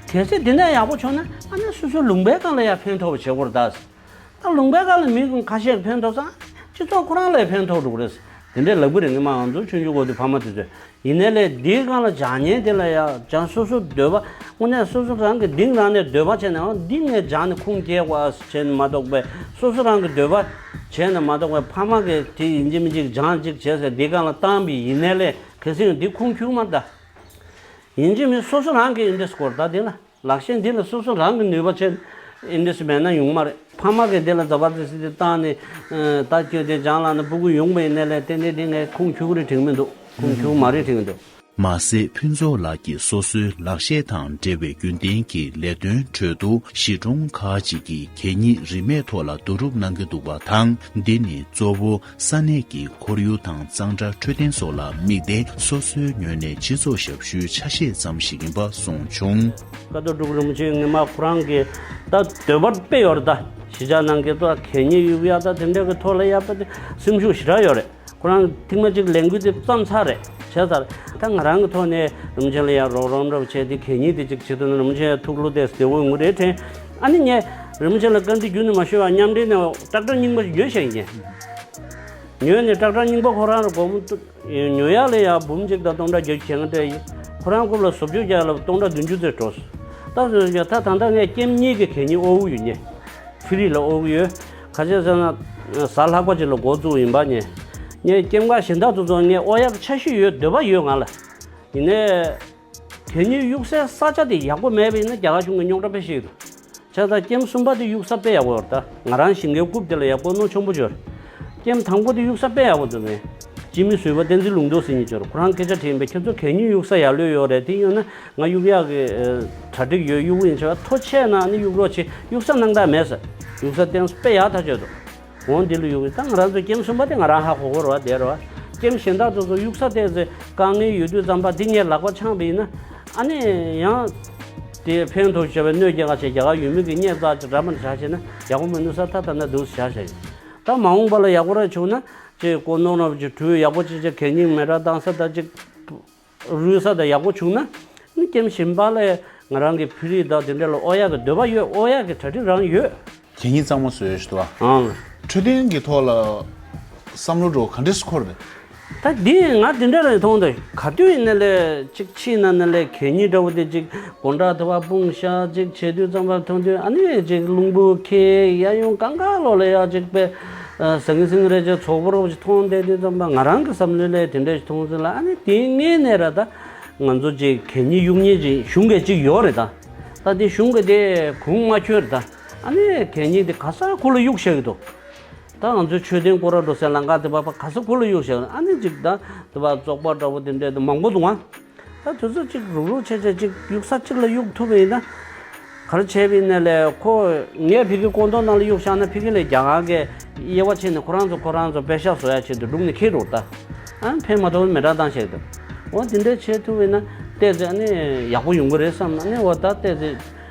གལ་སྲིད་དེ་འདྲ་ཡག་པོ་བྱུང་ན་ཨ་ནི་སོ་སོའི་ལུང་པའི་སྒང་ལ་ཡ་ཕན་ཐོགས་པ་བྱེད་དགོས་རེད་ད། ད་ལུང་པའི་སྒང་ལ་མི་ཁ་ཤས་ཕན་ཐོགས་ཙང་སྤྱི་ཚོགས་ཁོ་རང་ལ་ཡང་ཕན་ཐོགས་འགྲོ་གི་རེད། དེ་འདྲའི་ལབ་གི་རེད། ངས་མ་ང་ཚོ་ཆུང་ཆུང་གོ་དུས་ཕ་མ་དེ་ཚོས་ཡིན་ནའི་ལས་འདིའི་སྒང་ལ་སྦྱང་ཉན་དེ་ལ་ཡང་སྦྱང་སོ་སོ་འདོད་པ་དངོས་གནས་སོ་སོ་རང་གི་གདིང་རང་ནས་འདོད་པ་བྱས་ནའང་འདི་ངས་སྦྱང་ནས་ཁུངས་སྐྱེལ་དགོས་ཨ་བྱས་ནས་མ་གཏོགས་པའི་སོ་སོ་རང་གི་འདོད་པ་བྱས་ནས་མ་གཏོགས་པའི་ཕ་མ་གིས་དེ་ཡིན་གཅིག་མིན་གཅིག་སྦྱང་གཅིག་བྱས་ཟེར་འདིའི་སྒང་ལ་བཏང་བའི་ཡིན་ནའི་ལས་གལ་སྲིད་འདི་ཁུངས་འཁྱུག་མ་ད། ཡིན་གཅིག་མིན་སོ་སོ་རང་གིས་ཡིན་འདི་སྐོར་ད་དེ་ལ། ལག་ཤེས་འདི་ལ་སོ་སོ་རང་གི་ནུས་པ་ཆེ་ཨེ་འདྲ་ཞིག་མེད་ན་ཡོང་མ་རེད། ཕ་མ་གིས་འདི་ལ་འཛབ་པ་ཙི་སི་དེ་བཏང་ནས་ད་ཁྱོད་དེ་སྦྱང་ལ་ནི་ཕྲུ་གུ་ཡོང་བ་ཡིན་ནའི་ལས་ཏན་ཏན་དེ་ངས་ཁུངས་འཁྱུག་རེད་དྲན་གི་མི་འདུག་ཁུངས་འཁྱུག་མ་རེད་དྲན་གི་འདུག་མ་ཟད་ཕུན་ཚོགས་ལགས་ཀྱིས་སོ་སོའི་ལག་ཤེས་དང་འབྲེལ་བའི་རྒྱུན་ལྡན་གྱི་ལས་དོན་ཁྲོད་དུ་གཞིས་གྲོང་ཁག་ཅིག་གིས་གད་སྙིགས་རིན་མེད་ཐོག་ལ་བསྡུ་རུབ་གནང་གི་འདུག་པ་དང་། འདི་ནི་གཙོ་བོ་ས་གནས་ཀྱི་ཁོར་ཡུག་དང་གཙང་སྦྲ་འཕྲོད་བསྟེན་སོགས་ལ་དམིགས་ཏེ་སོ་སོའི་ངོས་ནས་སྤྱི་ཚོགས་ཞབས་ཞུའི་ཆ་ཤས་ཙམ་ཞིག་ཡིན་པ་གསུངས་བྱུང་། ཀ་རྡོ་འབྲུག་རིན་པོ་ཆེ་ངོ་མ་ཁོ་རང་གི་ད་འདོད་པ་དཔེ་ཡོད་རེད། ད་གཞིས་ཆགས་ནང་གི་ད་གད་སྙིགས་གཡུག་ཡ་ད་དེ་འདྲ་གི་ཐོག་ལ་ཡ་ད་དེ་སེམས་ཤུགས་ཞེ་དྲག་ཡོད་རེད། ཁོ་རང་ཐེངས་མ་གཅིག་ལས་འགུལ་དེ་བརྩམས་ཚར་རེད་བྱས་ཚར། ད་ང་རང་གི་ཐོག་ནས་རིན་པོ་ཆེ་ལ་ཡ་རོགས་རམ་འདྲ་བོ་བྱས་ཏེ་གད་སྙིགས་དེ་གཅིག་བྱེད་ཐུབ་ན་རིན་པོ་ཆེ་ཐུགས་བློ་བདེ་བདེ་བོ་ཡོང་གི་རེད་དྲན། ཨ་ནི་ངས་རིན་པོ་ཆེ་ལ་བཀའ་འདྲི་རྒྱུན་ནས་མ་ཞུས་པ་མཉམ་འབྲེལ་ནས་ཏྲག་ཏྲག་རྙིང་པ་ཞིག་ཉོས་བཞག་ཡིན། ཉོས་ནས་ཏྲག་ཏྲག་རྙིང་པ་ཁོ་རང་ལ་སྒོར་མོ་ཉོ་ཡག་ལ་ཡ་འབུམ་གཅིག་དང་སྟོང་ཕྲག་བརྒྱད་ཅུ་བྱེད་ང་སྤྲད་ཡིན། ཁོ་རང་རྐུབ་ལ་བཟོ་བཅོས་རྒྱག་ལ་སྟོང་ཕྲག་བདུན་ཅུ་ཙམ་འགྲོ། ད་བཟོ་བཅོས་ད་ད་ལྟ་ངས་ཀེམ་གཉིས་ཀྱི་གད་སྙིགས་དབོར་གྱི་ཡོད་ཉེ། ཕི་རི་ལ་དབོར་གྱི་ཡོད། ག་ཅི་ཟེར་ན་གཟའ་ལྷག་པ་ཅིག་ལ་འགོ་བཙུགས་ཡིན་པ་ཉེ། ངས་ཀེམ་ཁག་གཞན་དག་ཏུ་ཚོ་ངས་དབོར་ཡག་གི་འཆར་གཞི་ཡོད། འདོད་པ་ཡོད་ང་ལ། ཡིན་ནའི། གད་སྙིགས་གཡུག་སའི་ས་ཆ་དེ་ཡག་པོ་མེད་པ་ཡིན་ན་རྒྱ་གར་གཞུང་གི་རྙོག་དྲ་དཔེ་ཞིག་འདུག་བྱས་ཙང་ཀེམ་གསུམ་པ་དེ་གཡུག་ས་དཔེ་ཡག་པོ་ཡོད་རེད། ད་ང་རང་ཞིང་ཁའི་རྐུབ་དེ་ལ་ཡག་པོ་གནོད་ཆེན་པོ་ཅིག་ཡོད་རེད། ཀེམ་དང་པོ་དེ་གཡུག་ས་དཔེ་ཡག་པོ་འདུག་མེད། སྤྱི་མི་ཟུར་པ་བསྟན་འཛིན་ལུང་རྟོགས་ཟེར་མཁན་ཅིག་ཡོད་རེད། ཁོ་རང་སྐད་ཆ་དྲིས་ཡིན་པས་ཁྱེད་ཚོ་གད་སྙིགས་གཡུག་ས་ཡག་ལོས་ཡོད་རེད། དེ་གཡུག་ན་ང་གཡུག་ཡག་གི་གྲ་སྒྲིག་ཡོད། གཡུག་གི་ཡིན་བྱས་པ་ཐོ་ཆད་ན་ནི་གཡུག་རོགས་བྱེད། གཡུག་ས་སྣང་དག་མེད་ཟེར། གཡུག་ས་བསྟན་དཔེ་ཡག་ཐག་ཆོད་འདུག་འོ་འདི་ལ་ཡོད་ཀྱི་ད་ང་རང་ཚོ་ཀེམ་གསུམ་པ་དེ་ང་རང་ཧ་གོ་གོ་རེད་བ། དེ་རེད་བ། ཀེམ་གཞན་དག་ཚོ་ཚོ་གཡུག་ས་བལྟས་ཚེ་དཀའ་ངལ་ཡོད་དུས་ཙམ་པ་འདི་ངས་ལག་པ་འཆང་བ་ཡིན་ན་ཨ་ནི་ཡང་དེ་ཕན་ཐོགས་བྱས་པའི་གནོད་སྐྱེལ་ཁ་ཆེ་རྒྱ་གར་ཡུལ་མི་གི་སྙད་ཙག་ཅིག་འདྲ་མིན་བཞག་བྱས་ན་ཡག་པོ་མི་འདུག་ས་ད་ད་ན་འདུག་བཞག་བཞག་ཡིན། ད་མ་འོངས་པ་ལ་ཡག་པོ་ར་བྱུང་ན་ཅིག་ཀོ་ནོར་ནོར་ཅིག་གྲུ་ཡག་པོ་ཅིག་ཅིག་གད་སྙིགས་མེ་དྲག་བཏང་ས་ད་ཅིག་རུལ་ས་དང་ཡག་པོ་བྱུང་ན་ནི་ཀེམ་གཞན་པ་ལ་ང་རང་གི་ཕི་རི་དང་དེ་འདྲ་ལ་དབོར་ཡག་གི་འདོད་པ་ཡོད། དབོར་ཡག་གི་གྲ་སྒྲིག་རང་ཡོད། གད་སྙིགས་གཙང་མ་བཟོ་ཡག་ཞིག་འདུག་ཨ། ཨང་། འཕྲོད་བསྟེན་གྱི་ཐོག་ལ་བསམ་བློ་འགྲོ་ག་འདྲས་སུ་འཁོར་རེད། ད་འདི་ང་འདི་འདྲ་ལ་མཐོང་དུས་ག་དུས་ཡིན་ན་ལས་གཅིག་ཕྱི་ན་ན་ལས་གད་སྙིགས་འདྲ་བོ་དེ་གཅིག་དགོང་དག་དེ་བ་སྤུངས་ཤག་གཅིག་བྱེད་དུས་ཙམ་པ་མཐོང་དུས་ཨ་ནི་གཅིག་རླུང་བུ་ཁྱེར་ཡ་ཡོང་གང་ག་ལོ་ལ་ཡ་གཅིག་པས། ཟང་ངེ་ཟིང་རེ་ཅེ་ཚོགས་པོ་རོགས་ཅིག་མཐོང་བསྡད་དུས་ཙམ་པ་ང་རང་གི་བསམ་བློ་ལས་དེ་འདྲ་ཞིག་མཐོང་ཚུལ་ལ་ཨ་ནི་དེའི་སྔོན་ནས་ར་ད་ང་ཚོ་ཅིག་གད་སྙིགས་གཡུག་མཁན་ཅིག་གཞུང་གི་ཅིག་ཡོད་རེད་ད། ད་དེ་གཞུང་གི་དེ་གུང་མ་འཁྱོལ་རེད་ད། ཨ་ནི་གད་སྙིགས་དེ་ག་ས་གུ་ལ་གཡུག་བཞག་གི་འདུག་ད་ང་ཚོའི་མཆོད་རྟེན་སྐོར་ར་འགྲོ་སའི་ལམ་ཁ་དེ་བ་ཕ་ག་ས་གུ་ལ་གཡུག་བཞག་གི་འདུག་ཨ་ནི་ཅིག་ད་དེ་བ་བཙོག་པ་འདྲ་བོ་དེ་འདྲ་དེ་མང་པོ་འདུག་ཨ། ད་དུས་ཚོད་གཅིག་རུག་རུག་བྱས་བྱས་གཅིག་གཡུག་ས་གཅིག་ལ་གཡུག་ཐུབ་པ་ཡིན་ན། ག་རེ་བྱས་པ་ཡིན་ན་ལས་ཁོ་ངས་ཕ་གི་ཀོང་ཏོང་ནང་ལ་གཡུག་བཞག་ན་ཕ་གི་ལས་རྒྱ་གར་གྱི་དབྱེ་བ་ཕྱེ་ནས་ཁོ་རང་ཚོ་ཁོ་རང་ཚོ་པེ་ཤག་བཟོ་ཡ་ཆེད་དུ་སྒྲུག་ནས་འཁྱེར་འགྲོ་ད། ཨ་ཕན་མ་ཐོགས་མེ་དྲག་བཏང་བྱས་འདུག་འོ་དེ་འདྲ་བྱེད་ཐུབ་པ་ཡིན་ན་ཏོག་ཙམ་ཨ་ནི་ཡག་པོ་ཡོང་གི་རེད་བསམ། ཨ་ནི་འོ་ད་ཏོག་ཙམ་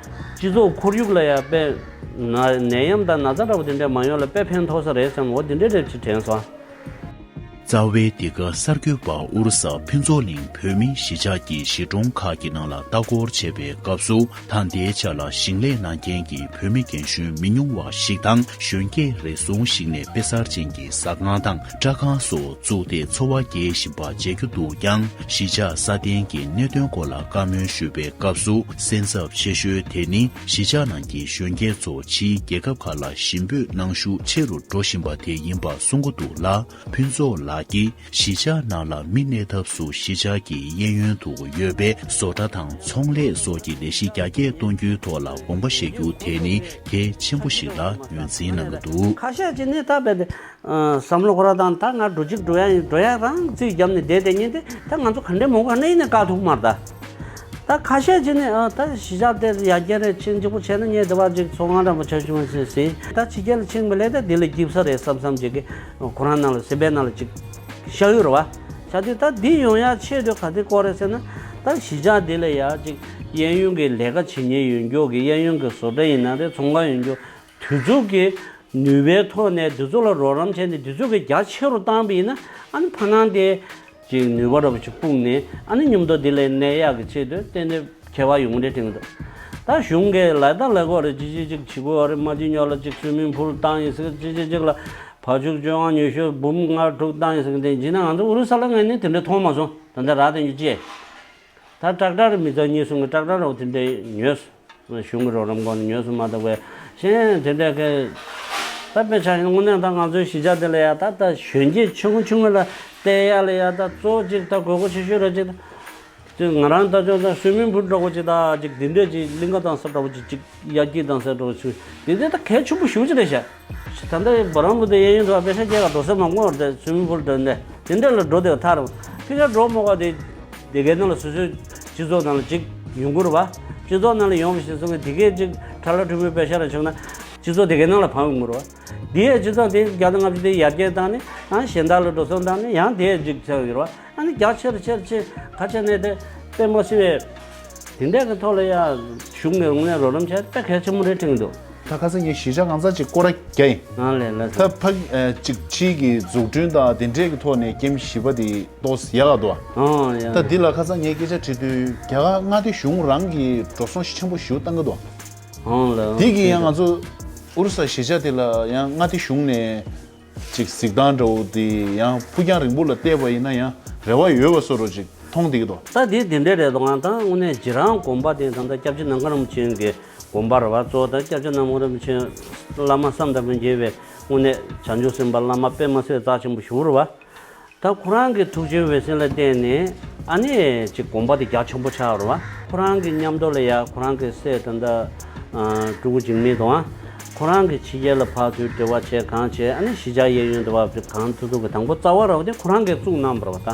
སྤྱི་ཚོགས་ཁོར་ཡུག་ལ་ཡ་དཔེ་ན་ནད་ཡམས་དང་ན་ཚ་འདྲ་པོ་དེ་འདྲ་མ་ཡོང་ལ་དཔེ་ཕན་ཐོགས་ས་རེད་བསམ། འོ་དེ་འདྲ་རེད་ཅེས་དྲན་སོང་། རྩ་བའི་འདི་ག་གསར་འགོད་པ་ཨུ་རུ་ས་ཕུན་ཚོགས་གླིང་བོད་མི་གཞིས་ཆགས་ཀྱི་གཞིས་གྲོང་ཁག་གི་ནང་ལ་ལྟ་སྐོར་བྱེད་པའི་སྐབས་སུ། ད་ལྟའི་ཆ་ལ་ཞིང་ལས་གནང་མཁན་གྱི་བོད་མི་རྒན་གཞོན་མི་ཉུང་བ་ཞིག་དང་། གཞོན་སྐྱེས་རེ་ཟུང་ཞིག་ནས་དཔེ་གསར་ཅན་གྱི་ཟ་ཁང་དང་སྐྲ་ཁང་སོགས་བཙུགས་ཏེ་འཚོ་བ་སྐྱེལ་བཞིན་པ་མཇལ་རྒྱུ་འདུག་ཀྱང་། གཞིས་ཆགས་སྲ་བརྟན་གྱི་གནད་དོན་སྐོར་ལ་བཀའ་མོལ་ཞུས་པའི་སྐབས་སུ། སེམས་འཚབ་ཆེ་ཤོས་དེ་ནི་གཞིས་ཆགས་ནང་གི་གཞོན་སྐྱེས་ཚོ་ཕྱིའི་རྒྱལ་ཁབ་ཁག་ལ་ཞིང་འབོད་གནང་ཤུགས་ཆེ་རུ་འགྲོ་བཞིན་པ་དེ་ཡིན་པ་གསུང་གི་འདུག་ལ། ཕུན་ཚོགས་ལགས་ཀྱིས་གཞིས་ཆགས་ནང་ལ་མི་གནས་ཐབས་སུ་གཞིས་ཆགས་ཀྱི་གཡས་གཡོན་དུ་ཡོད་པའི་བཟོ་གྲྭ་དང་ཚོང་ལས་སོགས་ཀྱི་ལས་གཞི་རྒྱ་སྐྱེད་གཏོང་རྒྱུའི་ཐོག་ལ་དགོངས་པ་བཞེས་རྒྱུ་དེ་ནི་གལ་ཆེན་པོ་ཞིག་ལ་ངོས་འཛིན་གནང་གི་འདུག་ཁ་ཤས་ཀྱིས་ནི་ད་རྦད་དེ་བསམ་བློ་ཁོ་རང་དང་ད་ང་འགྲོ་གཅིག་འགྲོ་ཡ་ཡིན། འགྲོ་ཡ་རང་རྩིས་བརྒྱབ་ནས་བསྡད་བསྡད་མཁན་དེ་ད་ང་ཚོ་ག་འདྲའི་མང་པོ་ག་འདྲ་ཡིན་ནས་བཀག་ཐུབ་མ་རེད་ད། ད་ཁ་ཤས་ཀྱིས་ནི་ཨ་ད་གཞིས་ཆགས་དེ་ཡར་རྒྱས་རེད། ཕྱིན་གཅིག་པོ་བྱས་ན་ངས་དེ་བ་ཅིག་ཚོང་ཁང་འདྲ་པོ་ཆ་ཆུང་ཞིག་ཟིན། ད་ཕྱི་རྒྱལ་ལ་ཕྱིན་པ་ལས་ད་དེ་ལས་སྐྱིད་ས་རེད་བསམ་བསམ་ཅིག་གི་ཁོ་རང་ནང་ལ་སེམས་པའི་ནང་ལ་ཅིག་ཤར་ཡོད་རེད་བ། ཤར་དུས་ད་འདི་ཡོང་ཡ་ཆེད་དུ་ག་དེ་སྐོར་རེད་ཟེར་ན། ད་གཞིས་ཆགས་འདི་ལ་ཡ་ཅིག་གཡས་གཡོན་གྱི་ལས་ཀ་བྱེད་མཁན་ཡོད་མཁན་གྱི་གཡས་གཡོན་གྱི་བཟོ་གྲྭ་ཡིན་ན་རེད། ཚོང་ཁང་ཡོད་མཁན། དུས་ཚོད་ཀྱི་ནུས་པའི་ཐོག་ནས་དེ་ཚོ་ལ་རོགས་རམ་བྱས་ནས་དེ་ཚོ་གི་རྒྱ་ཆེ་རུ་བཏང་པ་ཡིན་ན། ཨ་ནི་ཕ་ནང་དེ་ཅིག་ནུས་པ་འདྲ་པོ་ཅིག་སྤུངས་ནས། ཨ་ནི་མཉམ་དུ་དེ་ལ་གནས་ཡག་གི་ཆེད་དུ་ཏན་ཏན་ཁྱད་པར་ཡོང་གི་རེད་དྲན་གྱི་འདུག་ད་གཞུང་གིས་ལབ་ད་ལབ་གི་རེད། ཅི་ཅི་ཅིག་བྱེད་དགོས་རེད། མ་ཅི་ཉོ་ལ་ཅིག་སུའི་མིང་ཕུལ་བཏང་ཡིན་ཟེར། ཅི་ཅི་ཅིག་ལ་བ་ཕྱུགས་བཅོ་ལྔ་ཉི་ཤུ་འབུམ་ལྔ་དྲུག་བཏང་ཡིན་ཟེར། དེ་ཡིན་ན་ང་ཚོ་ཨུ་རུ་ས་ལ་ངས་ནི་དེ་འདྲ་མཐོང་མ་སོང་། ད་ལྟ་རག་དེ་ཉོ་ཅི། ད་ཊེག་ཊར་མི་ཚང་གཉིས་གསུམ་གྱི་ཊེག་ཊར་འོ་དེ་འདྲས་ཉོས། གཞུང་གི་རོགས་རམ་སྒོ་ནས་ཉོས་སོང་མ་གཏོགས་པའི་གཞན་དེ་འདྲས་ཀྱི་ད་དཔེ་ཆ་བཞག་ན་དངོས་གནས་ད་ང་ཚོའི་གཞིས་ཆགས་དེ་ལ་ཡ་ད་ད་གཞོན་སྐྱེས་ཆུང་ངུ་ཆུང་ངུ་ལ་བལྟ་ཡ་ལ་ཡ་ད་གཙོ་བོ་གཅིག་ད་དགོས་མཁོ་ཆེ་ཤོས་ར་གཅིག་ད་དེ་ང་རང་ད་ཅོག་ད་སུའི་མིང་ཕུལ་འདྲ་པོ་གཅིག་ད་ཅིག་དེ་འདྲས་ཅིག་གླིང་ག་དང་ས་འདྲ་པོ་གཅིག་ཅིག་ཡར་རྒྱས་དང་ཟེར་འགྲོ་ཆུ་དེ་འདྲ་ད་གལ་ཆེན་པོ་ཞེ་པོ་ཅིག་རེད་ཤག་ད་ལྟ་བ་རང་བུ་དེ་གཡས་གཡོན་དུ་དཔེ་ཆ་རྒྱག་ག་འགྲོ་ས་མང་པོ་རེད། སུའི་མིང་ཕུལ་འདྲ་འདྲ་དེ་འདྲ་ལ་འགྲོ་དེ་ཐར་ཕི་ཤ་འགྲོ་མོ་ག་དེ་དེ་གའི་ནང་ལ་སོ་སོའི་སྤྱི་ཚོགས་ནང་ལ་ཅིག་ཡོང་གི་རེད་བ། སྤྱི་ཚོགས་ནང་ལ་ཡོང་བ་ཞིག་སོང་གི་དེ་གའི་ཅིག་ཁྲ་ལ་ཁྲི་མོའི་དཔེ་ཆ་ར་བྱུང་ན་སྤྱི་ཚོགས་དེ་གའི་ནང་ལ་ཕངས་ཡོང་གི་རེད་བ། དེའི་སྤྱི་ཚོགས་དེ་བརྒྱ་དང་ལྔ་བཅུ་དེ་ཡར་རྒྱས་བཏང་ནས་ཡང་གཞན་དག་ལ་འགྲོ་སོང་བཏང་ནས་ཡང་དེའི་ཅིག་ཆགས་ཡོད་རེད་བ། ཨ་ནི་རྒྱ་ཆེར་ཆེར་ཆེ་ཁ་ཆེ་ནས་དེ་དཔེ་མ་སྲིད་པའི་དེ་འདྲས་ཀྱི་ཐོག་ལ་ཡ་གཞུང་གི་ངོས་ནས་རོགས་རམ་བྱས་དཔེ་གལ་ཆེན་པོ་རེད་དྲན་གྱི་འདུག་ད་ཁ་སང་ངས་གཞིས་ཆགས་གང་ཚ་ཅིག་སྐོར་ར་རྒྱག་ཡིན། ཨ་ལས་ལ་ད་ཕ་ཨ་ཅིག་ཕྱིའི་གི་འཛུགས་སྐྲུན་དང་དེ་འདྲས་ཀྱི་ཐོག་ནས་ཀེམ་བཞི་པ་དེ་ཏོག་ཙམ་ཡག་ག་འདུག་ཨ་ཡ་ད་འདི་ལ་ཁ་སང་ངས་སྐད་ཆ་དྲིས་དུས་རྒྱ་གར་མངའ་སྡེ་གཞུང་རང་གི་འགྲོ་སོང་ཆེན་པོ་ཞིག་བཏང་གི་འདུག་ཨ་ལ་འདི་གི་ཡང་ང་ཚོ་ཨུ་རུ་ས་གཞིས་ཆགས་དེ་ལ་ཡང་མངའ་སྡེ་གཞུང་ནས། ཅིག་གཟིགས་སྟངས་འདྲ་བོ་དེ་ཡང་ཕུགས་རྒྱང་རིང་པོ་ལ་བལྟས་པ་ཡིན་ན་ཡང་རེ་བ་ཡོད་པ་བཟོ་འདྲ་ཅིག་མཐོང་བསྡད་ཀྱི་འདུག་ད་དེ་དེ་འདྲས་རེད་འདུག་ཨང་། ད་དངོས་གནས་རྗེ་རང་དགོན་པ་དེ་ད་ལྟ་སྐྱབས་རྗེ་ནམ་མཁའ་རིན་པོ་ཆེ་གི་དགོན་པ་རེད་བ། གཙོ་བོ་ད་སྐྱབས་རྗེ་ནམ་མཁའ་རིན་པོ་ཆེ་བླ་མ་བསམ་དང་པོ་མཇལ་བའི་དངོས་གནས་བྱང་ཆུབ་སེམས་དཔའ་བླ་མ་དཔེ་མ་སྲིད་རྩ་ཆེན་པོ་ཞིག་རེད་བ། ད་ཁོ་རང་གི་ཐུགས་རྗེའི་འོད་ཟེར་ལ་བརྟེན་ནས་ཨ་ནི་ཅིག་དགོན་པ་དེ་རྒྱ་ཆེན་པོ་ཆགས་རེད་བ། ཁོ་རང་གི་མཉམ་དུ་ལ་ཡ་ཁོ་རང་གི་སྲས་ད་ལྟ་སྤྲུལ་སྐུ་འཇིགས་མེད་དང་། ཁོ་རང་གི་ཕྱི་རྒྱལ་ལ་ཕར་ཚུར་འབྲེལ་བ་བྱས་གང་བྱས། ཨ་ནི་གཞིས་ཆགས་གཡས་གཡོན་དུ་བ་གང་ཐུབ་ཐུབ་ཀྱི་དང་པོ་རྩ་བ་ར་བ་དེ་ཁོ་རང་གིས་བཙུགས་གནང་བ་རེད་བ། ད་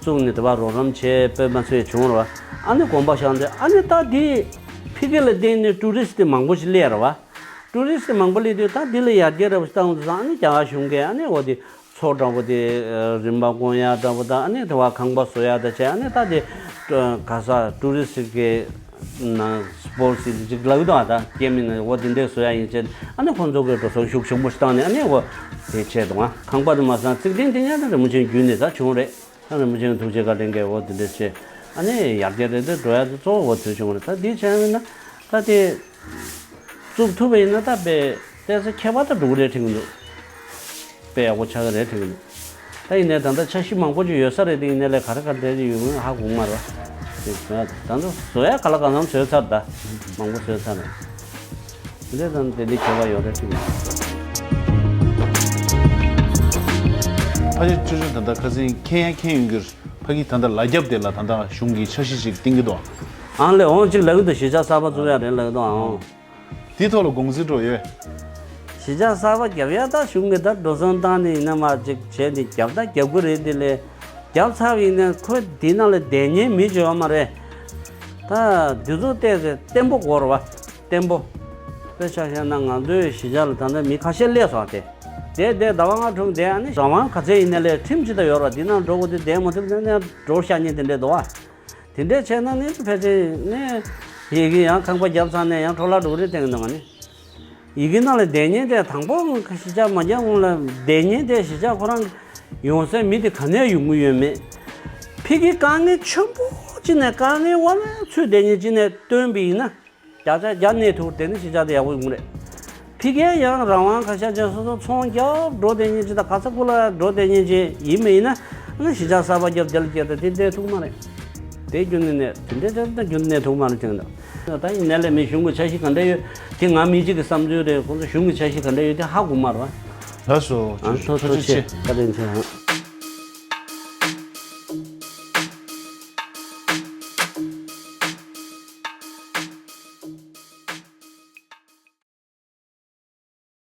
བཙུགས་ནས་དེ་བ་རོགས་རམ་བྱས་དཔེ་མ་སྲིད་བྱུང་རེད་བ། ཨ་ནི་དགོན་པ་བཞེངས་ཏེ་ཨ་ནི་ད་དེ་ཕི་གི་ལ་བརྟེན་ནས་ཊུ་རི་སི་ཊི་མང་པོ་ཞིག་སླེབས་རེད་བ། ཊུ་རི་སི་ཊི་མང་པོ་སླེབས་དུས་ད་འདི་ལ་ཡར་རྒྱས་ར་བ་ཞིག་བཏང་དུས་ཙང་ཨ་ནི་རྒྱ་གར་གཞུང་གིས་ཨ་ནི་འོ་དེ། མཚོ་འདྲ་པོ་དེ་རིམ་པ་བསྐོང་ཡ་འདྲ་པོ་དང་། ཨ་ནི་དེ་བ་ཁང་པ་བཟོ་ཡ་དང་བྱས། ཨ་ནི་ད་དེ་ག་ས་ཊུ་རི་སི་ཊི་གི་ན་སི་པོ་ཊི་སི་ཅིག་ལབ་ཀྱི་འདུག་ཨ་ད་སྐྱེ་མི་ན་འོ་དེ་འདྲས་བཟོ་ཡ་ཡིན་བྱས། ཨ་ནི་ཁོང་ཚོ་གི་འགྲོ་སོང་ཤུགས་ཆེན་པོ་ཞིག་བཏང་ནས་ཨ་ནི་འོ་དེ་བྱས་འདུག་ཨ་ཁང་པ་དེ་མ་ཟད་རྩིག་གདན་དེ་ཡང་ད་རིན་པོ་ཆེའི་བརྒྱུད་ནས་ད་བྱུང་རེད། ད་རིན་པོ་ཆེའི་ཐུགས་རྗེ་བཀའ་དྲིན་གྱིས་འོ་དེ་འདྲས་བྱས། ཨ་ནི་ཡར་རྒྱས་རེད་དེ་འགྲོ་ཡ་དེ་གཙོ་བོ་འོ་དེ་བྱུང་རེད། ད་དེ་བྱས་ཡིན་ན་ད་དེ། བཙུགས་ཐུབ་པ་ཡིན་ན་ད་དཔེ་ཏོག་ཙམ་ཁྱད་པར་དུ་འགྲོ་གི་རེད་དྲན་གྱི་འདུག་དཔེ་ཡག་པོ་ཆགས་ཀྱི་རེད་དྲན་གྱི་འདུག་ད་ཡིན་ནའི་ད་ལྟ་འཆར་གཞི་མང་པོ་ཅིག་ཡོད་ས་རེད་དེ། ཡིན་ནའི་ལས་ག་རེ་ག་རེ་ཡོད་མིན་ཧ་གོ་གི་མ་རེད་བ། ཅིག་ད་ལྟ་བཟོ་ཡ་ག་ལ་གང་འཚམ་བཟོས་ཚར། ད་མང་པོ་བཟོས་ཚར་རེད། དེ་འདྲ་དང་དེ་འདྲའི་ཁྱད་པར་ཡོད་རེད་དྲན་གྱི་འདུག་ཕ་ཡུལ་ཆུ་ཆུ་ད་ལྟ་ཁ་སང་མཁྱེན་ཡ་མཁྱེན་ཡོང་གི་རེད། ཕ་གི་ད་ལྟ་ལ་རྒྱབ་དེ་ལ་ད་ལྟ་གཞུང་གི་འཆར་གཞི་ཅིག་བཏིང་གི་འདུག་ཨང་ལས་འོང་ཅིག་ལབ་ཀྱི་འདུག་གཞིས་ཆགས་གསར་པ་བཙུགས་ཡ་རེད་ལབ་ཀྱི་འདུག་ཨང་། དེའི་ཐོག་ལ་དགོངས་ཚུལ་འགྲོ་ཡོད། གཞིས་ཆགས་གསར་པ་རྒྱབ་ཡ་ད་གཞུང་གི་ད་འགྲོ་སོང་བཏང་ནས་ཡིན་ན་མ་ཅིག་བྱས་ནས་རྒྱབ་ད་རྒྱབ་གི་རེད། དེ་ལས་རྒྱབ་ཚར་བ་ཡིན་ན་ཁོ་དེ་ནང་ལ་བསྡད་མཁན་མི་ཅིག་ཡོད་མ་རེད། ད་དེ་ཚོ་བལྟས་ཚེ་བརྟན་པོ་དགོས་རེད་བ། བརྟན་པོ། དཔེ་ཆ་བཞག་ན་ང་ཚོའི་གཞིས་ཆགས་ལ་ད་ལྟ་མི་ཁ་ཤས་སླེབས་སོང་སྟེ། བསྡད་བསྡད་ཟླ་བ་ལྔ་དྲུག་བསྡད། ཨ་ནི་རང་དབང་ག་ཚད་ཡིན་ན་ལས་ཁྲིམས་ཅིག་ད་ཡོད་རེད་བ། དེ་ནང་འགྲོ་དགོས་དུས་བསྡད་མ་ཐུབ་ན་ནས་འགྲོ་བཞག་མཁན་དེ་འདྲས་འདུག་བ། དེ་འདྲས་བྱས་ན་ནི་ཕལ་ཆེར་ནི་ཡི་གེ་ཡང་ཁང་པ་བརྒྱབ་ཚར་ནས་ཡང་འཕྲོ་བརླག་འགྲོ་གི་རེད་བསྟན་གི་འདུག་ང་ནི། ཡི་གེ་ནང་ལ་བསྡད་མཁན་དེ་དང་པོ་གཞིས་ཆགས་མ་རྒྱབ་སྔོན་ལ་བསྡད་མཁན་དེ་གཞིས་ཆགས་ཁོ་རང་ ཡོང་སའི་མི་དེ་ག་ནས་ཡོང་གི་ཡོད་མེད། ཕ་གིའི་དཀའ་ངལ་ཆེན་པོ་ཅིག་ནས་དཀའ་ངལ་དབང་ལ་ཚུད་བསྡད་མཁན་ཅིག་ནས་བཏོན་པ་ཡིན་ན། བརྒྱ་ཆ་བརྒྱ་གནས་ཐུབ་དེ་ནི་གཞིས་ཆགས་དེ་ཡག་པོ་ཡོང་གི་རེད། ཕ་གིར་ཡང་རང་དབང་ཁ་ཤས་ཅན་སོ་སོ་ཚོང་རྒྱབ་འགྲོ་བསྡད་མཁན་ཅིག་དང་ག་ས་ག་ལ་འགྲོ་བསྡད་མཁན་ཅིག་ཡིན་པ་ཡིན་ན། ཨ་ནི་གཞིས་ཆགས་གསར་པ་རྒྱབ་དེ་ལ་སྐྱེལ་ཏེ་དེ་བསྡད་ཐུབ་མ་རེད། དེ་རྒྱུ་ནས་ནས་དེ་འདྲའི་ཅན་ད་རྒྱུ་ནས་ཐུབ་མ་རེད་ཅན་ད། ད་ཡིན་ནའི་ལས་མི་གཞུང་གི་འཆར་གཞི་ག་འདྲ་ཡོད་དེ་ང་མི་གཅིག་གི་བསམ་ཚུལ་རེད། ཁོང་ཚོ་གཞུང་གི་འཆར་གཞི་ག་འདྲ་ཡོད་དེ་ཧ་གོ་མ་རེད། ལགས་སོ། ཨ་ཐུགས་ཐུགས་རྗེ་ཆེ། བཀའ་དྲིན་ཆེ།